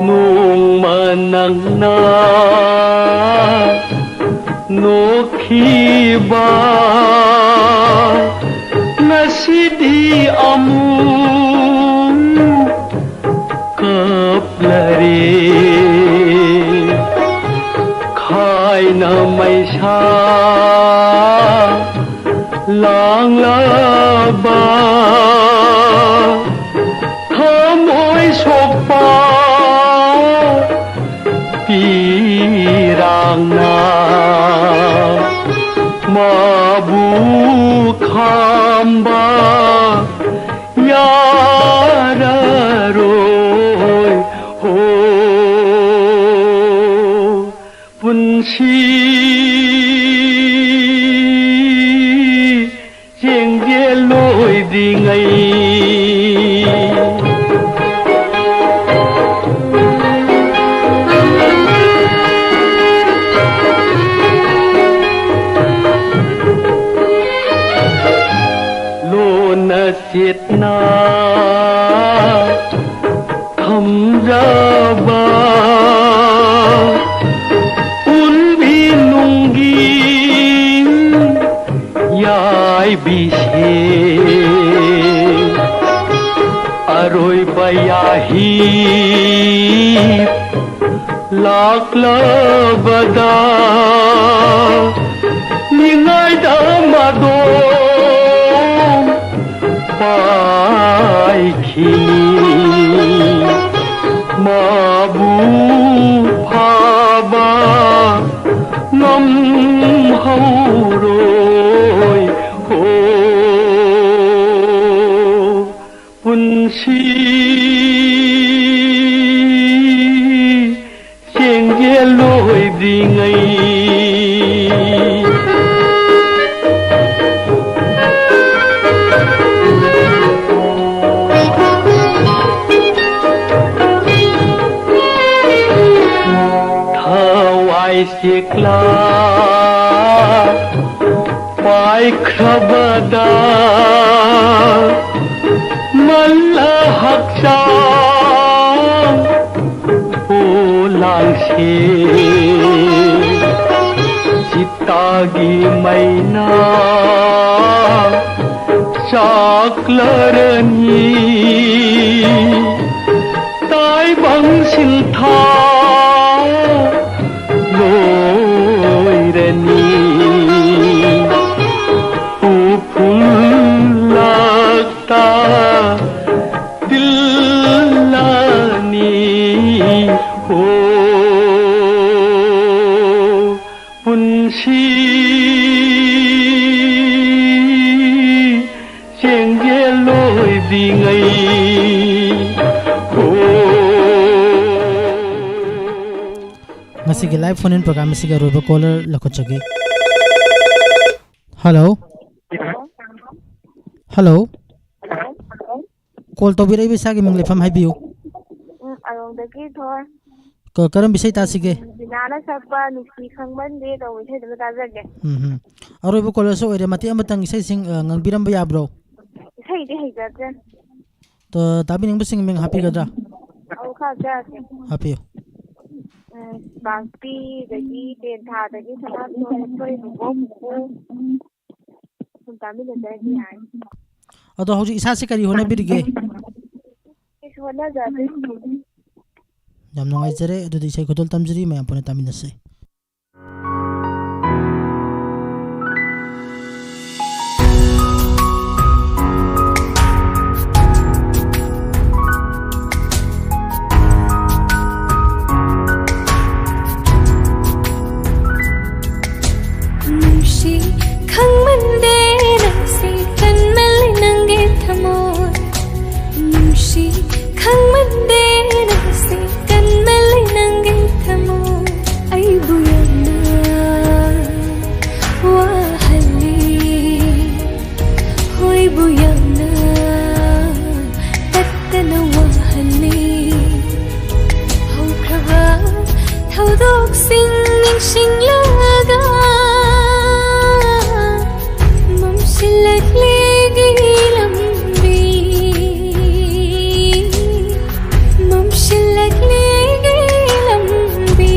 ꯅꯣꯡꯃ ꯅꯪꯅ ꯅꯣꯛꯈꯤꯕ ꯉꯁꯤꯗꯤ ꯑꯃꯨꯛ ꯀꯞꯂꯔꯦ꯫ ꯈꯥꯏꯅ ꯃꯩꯁꯥ ꯂꯥꯡꯂꯕ ꯊꯃꯣꯏ ꯁꯣꯛꯄ ꯄꯤꯔꯥꯡꯅ ꯃꯥꯕꯨ ꯈꯥꯝꯕ ꯁꯤ ꯆꯦꯡꯖꯦꯜ ꯂꯣꯏꯗ꯭ꯔꯤꯉꯩ꯫ ꯂꯣꯟꯅ ꯆꯦꯠꯅ ꯊꯝꯖꯕ ꯎꯟꯕꯤ ꯅꯨꯡꯒꯤ ꯌꯥꯏꯕꯤꯁꯦ, ꯑꯔꯣꯏꯕ ꯌꯥꯍꯤ ꯂꯥꯛꯂꯕꯗ ꯅꯤꯡꯉꯥꯏꯗ ꯃꯗꯣ ꯄꯥꯏꯈꯤꯅꯤ꯫ ꯃꯥꯕꯨ ꯐꯥꯕ ꯉꯝꯍꯧꯔꯣꯏ꯫ ꯍꯣ ꯄꯨꯟꯁꯤ ꯆꯦꯡꯖꯦꯜ ꯂꯣꯏꯗ꯭ꯔꯤꯉꯩ꯫ ꯊꯋꯥꯏ ꯆꯦꯛꯂꯥ ꯄꯥꯏꯈ꯭ꯔꯕꯗ ꯃꯜꯂ ꯍꯛꯆꯥꯡ ꯄꯣꯂꯥꯡꯁꯦ ꯆꯤꯇꯥꯒꯤ ꯃꯩꯅ ꯆꯥꯛꯂꯔꯅꯤ꯫ ꯇꯥꯏꯕꯪ ꯁꯤꯟꯊꯥ ꯂꯣꯏꯔꯅꯤ꯫ ꯎꯐꯨꯜ ꯂꯥꯛꯇ ꯇꯤꯜꯂꯅꯤ꯫ ꯍꯣ ꯄꯨꯟꯁꯤ ꯆꯦꯡꯖꯦꯜ ꯂꯣꯏꯗ꯭ꯔꯤꯉꯩ꯫ ꯍꯣ ꯁꯤꯒꯤ live phone in program ꯑꯁꯤꯒꯤ ꯑꯔꯣꯏꯕ caller ꯂꯧꯈꯠꯆꯒꯦ꯫ Hello꯫ Hello꯫ Call ꯇꯧꯕꯤꯔꯛꯏꯕ ꯏꯁꯥꯒꯤ ꯃꯤꯡ ꯂꯩꯐꯝ ꯍꯥꯏꯕꯤꯌꯨ꯫ ꯎꯝ, ꯑꯔꯣꯡꯗꯒꯤ ꯊꯣꯏ꯫ ꯀ-, ꯀꯔꯝꯕ ꯏꯁꯩ ꯇꯥꯁꯤꯒꯦ? ꯕꯤꯅꯥꯅ ꯁꯛꯄ ꯅꯨꯡꯁꯤ ꯈꯪꯃꯟꯗꯦ ꯇꯧꯕ ꯏꯁꯩꯗꯨ ꯇꯥꯖꯒꯦ꯫ ꯎꯝ ꯍꯝ꯫ ꯑꯔꯣꯏꯕ caller ꯁꯨ ꯑꯣꯏꯔꯦ꯫ ꯃꯇꯦꯛ ꯑꯃꯇꯪ ꯏꯁꯩꯁꯤꯡ, ꯑ, ꯉꯪꯕꯤꯔꯝꯕ ꯌꯥꯕ꯭ꯔꯣ? ꯏꯁꯩꯗꯤ ꯍꯩꯖꯗ꯭ꯔꯦ꯫ ꯇ-, ꯇꯥꯕꯤꯅꯤꯡꯕꯁꯤꯡ ꯃꯤꯡ ꯍꯥꯞꯄꯤꯒꯗ꯭ꯔꯥ? ꯑꯧ, ꯈꯔ ꯍꯥꯞꯆꯔꯛꯀꯦ꯫ ꯍꯥꯞꯄꯤꯌꯨ꯫ ꯎꯝ, ꯄꯥꯛꯄꯤ, ꯑꯗꯒꯤ ꯇꯦꯟꯊꯥꯗꯒꯤ ꯁꯅꯥꯇꯣꯟ, ꯑꯩꯈꯣꯏ ꯕꯣꯕꯣꯛ ꯄꯨꯄꯨ꯫ ꯁꯨꯝ ꯇꯥꯃꯤꯟꯅꯖꯔꯗꯤ ꯌꯥꯔꯦ꯫ ꯑꯗꯣ ꯍꯧꯖꯤꯛ ꯏꯁꯥꯁꯦ ꯀꯔꯤ ꯍꯣꯠꯅꯕꯤꯔꯤꯒꯦ? ꯀꯩꯁꯨ ꯍꯣꯠꯅꯖꯗꯦ꯫ ꯌꯥꯝ ꯅꯨꯡꯉꯥꯏꯖꯔꯦ꯫ ꯑꯗꯨꯗꯤ ꯏꯁꯩ ꯈꯨꯗꯣꯜ ꯇꯝꯖꯔꯤ, ꯃꯌꯥꯝ ꯄꯨꯟꯅ ꯇꯥꯃꯤꯟꯅꯁꯤ꯫ ꯅꯨꯡꯁꯤ ꯈꯪꯃꯟꯗꯦ ꯅꯪꯁꯤ ꯀꯟꯃꯜꯂꯤ ꯅꯪꯒꯤ ꯊꯃꯣꯏ꯫ ꯅꯨꯡꯁꯤ ꯈꯪꯃꯟꯗꯦ ꯅꯪꯁꯤ ꯀꯟꯃꯜꯂꯤ ꯅꯪꯒꯤ ꯊꯃꯣꯏ꯫ ꯑꯩꯕꯨ ꯌꯥꯝꯅ ꯋꯥꯍꯜꯂꯤ, ꯍꯣꯏꯕꯨ ꯌꯥꯝꯅ ꯇꯠꯇꯅ ꯋꯥꯍꯜꯂꯤ꯫ ꯍꯧꯈ꯭ꯔꯕ ꯊꯧꯗꯣꯛꯁꯤꯡ ꯅꯤꯡꯁꯤꯡꯂꯒ ꯃꯝꯁꯤꯜꯂꯛꯂꯦ ꯑꯩꯒꯤ ꯂꯝꯕꯤ, ꯃꯝꯁꯤꯜꯂꯛꯂꯦ ꯑꯩꯒꯤ ꯂꯝꯕꯤ꯫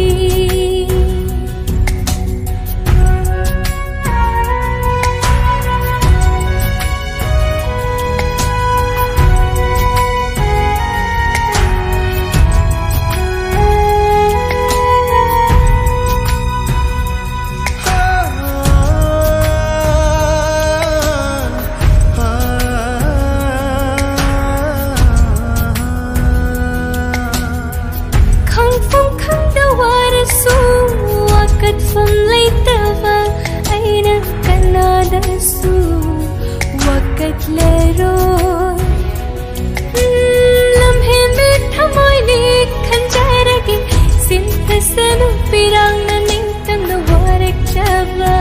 ꯇꯅꯨ ꯄꯤꯔꯥꯡꯅ ꯅꯤꯡꯇꯝꯅ ꯋꯥꯔꯛꯆꯕ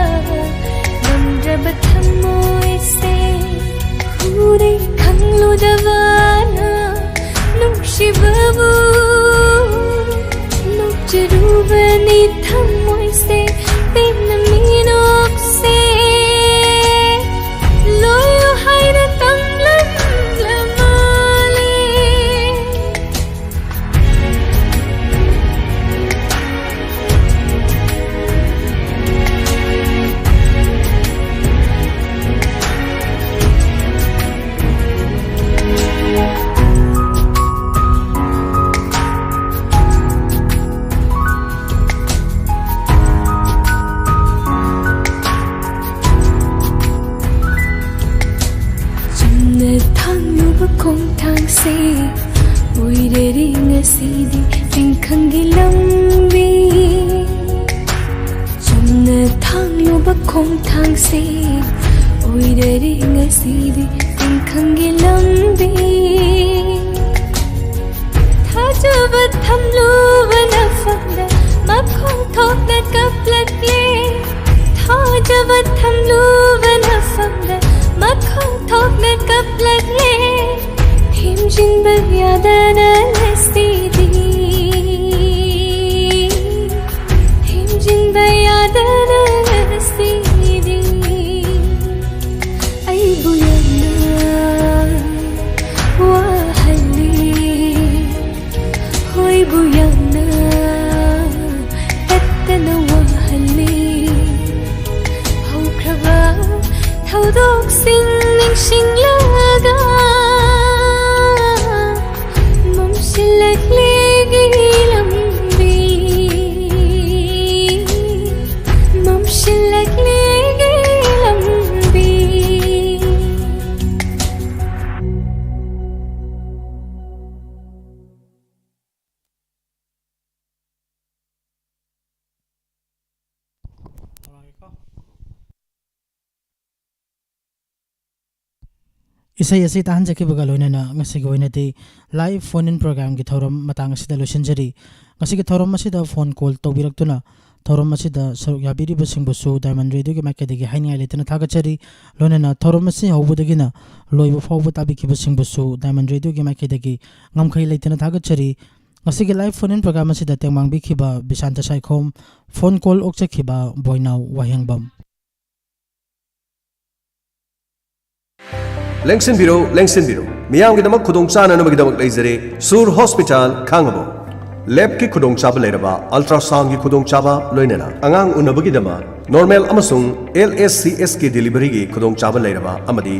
ꯉꯝꯗ꯭ꯔꯕ ꯊꯃꯣꯏꯁꯦ, ꯍꯨꯔꯦ ꯈꯪꯂꯨꯗꯕꯅ ꯅꯨꯡꯁꯤꯕꯕꯨ ꯅꯣꯛꯆꯔꯨꯕꯅꯤ ꯊꯃꯣꯏꯁꯦ, ꯄꯦꯟꯅ ꯃꯤꯅꯣꯛꯁꯦ ꯂꯣꯏꯌꯨ ꯍꯥꯏꯅ ꯇꯝꯂꯝꯂ ꯃꯥꯜꯂꯦ꯫ ꯆꯨꯝꯅ ꯊꯥꯡꯂꯨꯕ ꯈꯣꯡꯊꯥꯡꯁꯦ ꯑꯣꯏꯔꯔꯦ ꯉꯁꯤꯗꯤ ꯇꯤꯡꯈꯪꯒꯤ ꯂꯝꯕꯤ꯫ ꯆꯨꯝꯅ ꯊꯥꯡꯂꯨꯕ ꯈꯣꯡꯊꯥꯡꯁꯦ ꯑꯣꯏꯔꯔꯦ ꯉꯁꯤꯗꯤ ꯇꯤꯡꯈꯪꯒꯤ ꯂꯝꯕꯤ꯫ ꯊꯥꯖꯕ ꯊꯝꯂꯨꯕ ꯅꯐꯝꯗ ꯃꯈꯣꯡ ꯊꯣꯛꯅ ꯀꯞꯂꯛꯂꯦ꯫ ꯊꯥꯖꯕ ꯊꯝꯂꯨꯕ ꯅꯐꯝꯗ ꯃꯈꯣꯡ ꯊꯣꯛꯅ ꯀꯞꯂꯛꯂꯦ꯫ ꯊꯦꯝꯖꯤꯟꯕ ꯌꯥꯗꯅ ꯉꯁꯤꯗꯤ, ꯊꯦꯝꯖꯤꯟꯕ ꯌꯥꯗꯅ ꯉꯁꯤꯗꯤ ꯑꯩꯕꯨ ꯌꯥꯝꯅ ꯋꯥꯍꯜꯂꯤ꯫ ꯍꯣꯏꯕꯨ ꯌꯥꯝꯅ ꯇꯠꯇꯅ ꯋꯥꯍꯜꯂꯤ꯫ ꯍꯧꯈ꯭ꯔꯕ ꯊꯧꯗꯣꯛꯁꯤꯡ ꯅꯤꯡꯁꯤꯡꯂꯒ ꯃꯝꯁꯤꯜꯂꯛꯂꯦꯒꯤ ꯂꯝꯕꯤ, ꯃꯝꯁꯤꯜꯂꯛꯂꯦꯒꯤ ꯂꯝꯕꯤ꯫ ꯇꯧꯔꯛꯑꯒꯦꯀꯣ꯫ ꯏꯁꯩ ꯑꯁꯤ ꯇꯥꯍꯟꯖꯈꯤꯕꯒ ꯂꯣꯏꯅꯅ ꯉꯁꯤꯒꯤ ꯑꯣꯏꯅꯗꯤ live phone in programꯒꯤ ꯊꯧꯔꯝ ꯃꯇꯥꯡ ꯑꯁꯤꯗ ꯂꯣꯏꯁꯤꯟꯖꯔꯤ꯫ ꯉꯁꯤꯒꯤ ꯊꯧꯔꯝ ꯑꯁꯤꯗ phone call ꯇꯧꯕꯤꯔꯛꯇꯨꯅ ꯊꯧꯔꯝ ꯑꯁꯤꯗ ꯁꯔꯨꯛ ꯌꯥꯕꯤꯔꯤꯕꯁꯤꯡꯕꯨꯁꯨ Diamond Radioꯒꯤ ꯃꯥꯏꯀꯩꯗꯒꯤ ꯍꯥꯏꯅꯤꯡꯉꯥꯏ ꯂꯩꯇꯅ ꯊꯥꯒꯠꯆꯔꯤ꯫ ꯂꯣꯏꯅꯅ ꯊꯧꯔꯝ ꯑꯁꯤ ꯍꯧꯕꯗꯒꯤꯅ ꯂꯣꯏꯕ ꯐꯥꯎꯕ ꯇꯥꯕꯤꯈꯤꯕꯁꯤꯡꯕꯨꯁꯨ Diamond Radioꯒꯤ ꯃꯥꯏꯀꯩꯗꯒꯤ ꯉꯝꯈꯩ ꯂꯩꯇꯅ ꯊꯥꯒꯠꯆꯔꯤ꯫ ꯉꯁꯤꯒꯤ live phone in program ꯑꯁꯤꯗ ꯇꯦꯡꯕꯥꯡꯕꯤꯈꯤꯕ ꯕꯤꯁꯥꯟꯇ ꯁꯥꯏꯈꯣꯝ, phone call ꯑꯣꯛꯆꯈꯤꯕ ꯕꯣꯏꯅꯥꯎ ꯋꯥꯍꯦꯡꯕꯝ꯫ ꯂꯦꯡꯁꯤꯟꯕꯤꯔꯣ, ꯂꯦꯡꯁꯤꯟꯕꯤꯔꯣ꯫ ꯃꯤꯌꯥꯝꯒꯤꯗꯃꯛ ꯈꯨꯗꯣꯡ ꯆꯥꯅꯅꯕꯒꯤꯗꯃꯛ ꯂꯩꯖꯔꯦ ꯁꯨꯔ ꯍꯣꯁꯄꯤꯇꯥꯜ, ꯈꯥꯡꯉꯕꯣꯛ꯫ ꯂꯦꯕꯀꯤ ꯈꯨꯗꯣꯡꯆꯥꯕ ꯂꯩꯔꯕ, ꯑꯜꯇ꯭ꯔꯥꯁꯥꯎꯟꯒꯤ ꯈꯨꯗꯣꯡꯆꯥꯕ, ꯂꯣꯏꯅꯅ ꯑꯉꯥꯡ ꯎꯅꯕꯒꯤꯗꯃꯛ ꯅꯣꯔꯃꯦꯜ ꯑꯃꯁꯨꯡ ꯑꯦꯜ ꯑꯦꯁ ꯁꯤ ꯑꯦꯁ ꯀꯦ ꯗꯦꯂꯤꯚꯔꯤꯒꯤ ꯈꯨꯗꯣꯡꯆꯥꯕ ꯂꯩꯔꯕ ꯑꯃꯗꯤ